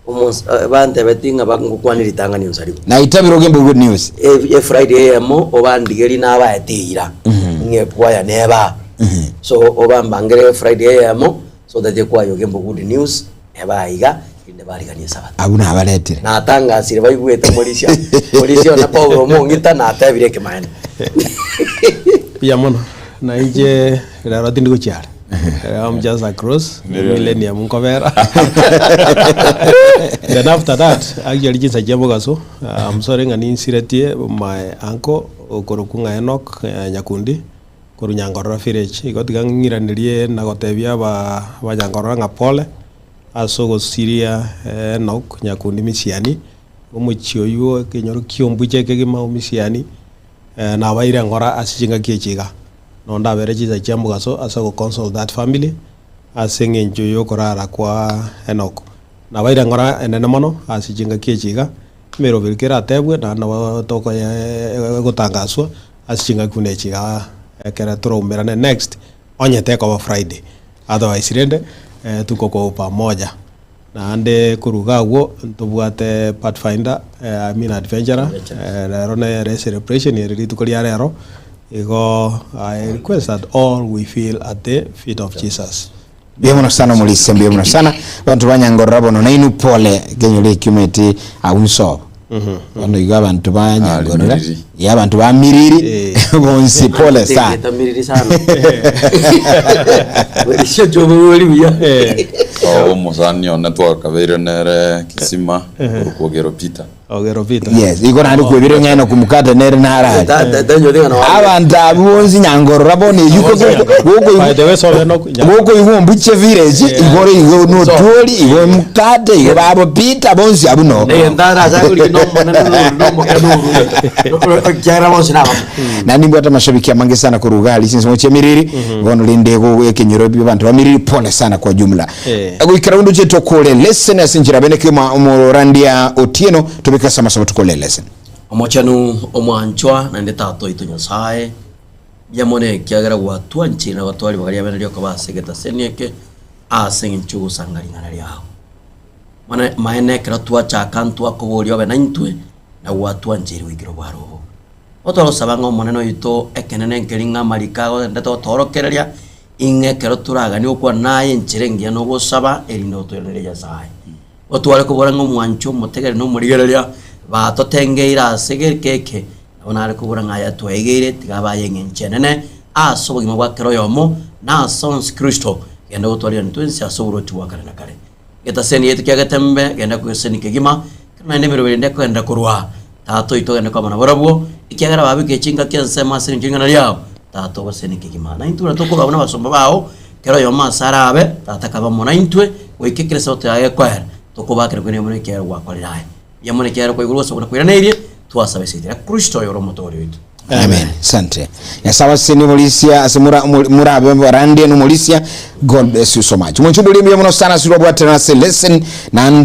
Omos bantebetie ng'a ngokwane ritang'ani onsarigo. Naitabire Ogembo Good News. E Friday eyemo obandigerie nabaete eira ng'a ekwaya neba. So obambangere Friday eyemo so that ekwaya Ogembo Good News eba aiga erinde bariganie esabato. Abwo nabaretire. Natangasire baigwete morisia morisia one Paulo omong'ita natebire ekemaene. Mbuya mono. Na inche rero tindi gochia are. I'm just across Millennium nkobera. Then after that, actually chinsa chia mogaso, I'm sorry ng'a ninsiretie my uncle okorokwa ng'a Enock Nyakundi korwa Nyankorora village. Igo tiga ng'iranerie na gotebia aba abanyankorora ng'a pole ase ogosiria Enock Nyakundi Misiani, omochie oywo ekenyoro kia Ombuche ekegima Omisiani. Nabaire ngora ase chingaki echi iga, nonye ndabere chinsa chia mogaso ase ogo console that family ase eng'encho yokorara kwa Enock. Nabaire ngora enene mono ase chingaki echi iga, emeroberi keratebwe naende nabo tokoye gotangaswa ase chingaki buna echi iga ekere toraumerane next onye tekoba Friday, otherwise rende tuko kwa pamoja. Naende korwa iga agwo ntobwate Pathfinder, I mean Adventurer, rero nere ecelebration ere rituko ria rero, igo I request that all we feel at the feet of Jesus. Mbuya mono sana omorisia mbuya mono sana abanto ba Nyango bono nainwe pole ekenyoro ekio omanyete abwo nsobo bono igo abanto ba Nyangorora Miriri. ya abanto ba Miriri bonsi pole sana Tegeta miriri sana. Bwerisio chobori buya. Oo omosani one twakabeire nere kisima korokwa Ogero Peter. Ogero Peter. Yes, igo naende kwebire ng'a eno kumukata nere narari. Abanto abwo bonsi Nyangorora bono eywo By the way, sobe no gokoigwa ombuche village igoro igo notwori igo mukate igo babo Peter bonsi abwo no. Na nimbwate amashabiki amange sana korwa iga aria chinsemo chia Miriri bono rende igo ekenyoro bia abanto ba Miriri pole sana kwa jumla. Goikera rende oche tokore lesson ase enchera bene kegima omorandia Otieno tobeke ase amasabo tokore lesson. Omochenu, omwanchwa, naende Tata oito Nyasae, mbuya mono ekiagera gwatwanchire na gotwaa ribaga ria bene riokoba ase egetaseni eke ase engencho y'ogosanga ring'ana riao. Bono maene ekero twachaka ntwakoboria obe naintwe, na gwatwancheire goikera obwaro obo. Otogosaba ng'a Omonene oito ekenene nkeri ng'a amariko agoendete gotoorokereria, ing'a ekero toraganie gokwana naye enchera engiya nogosaba, erinde otoiranerie Nyasae. Otware kobora ng'a omwancho omotegereri na omorigereria batotengeire ase egeka eke, nabo nare kobora ng'a aya twaigeire tiga abe aye eng'encho enene ase obogima bwa kera oyomo, na ase onsi Kristo, genda gotwarerania twensi ase oborwoti bwa kare na kare. Getaseni yaito kia Getembe, genda kogeseni kegima, ekero naende emeroberi ende ekogenderera korwa Tata oito ogende kwama nabarabwo, ekiagera babekire chingaki ensemo ase engencho y'ring'ana riao, Tata obaseni kegima. Na intwe buna tokoba buna abasomba bao, kera oyomo ase arabe, Tata kabe amo naintwe, goika ekero esabato yaye ekoera, tokobakera kwene mono ekiagera gwakorire aya. Mbuya mono ekiagera kwaigure gose buna kwairaneirie, twasaba ase erieta ria Kristo oyore Omotooria oito. Amen. Asante. Nyasae abasesenie omorisia ase mura murabe barandie nomorisia. God bless you so much. Omonchundu ori mbuya mono sana ase obwatana ase lesson naende.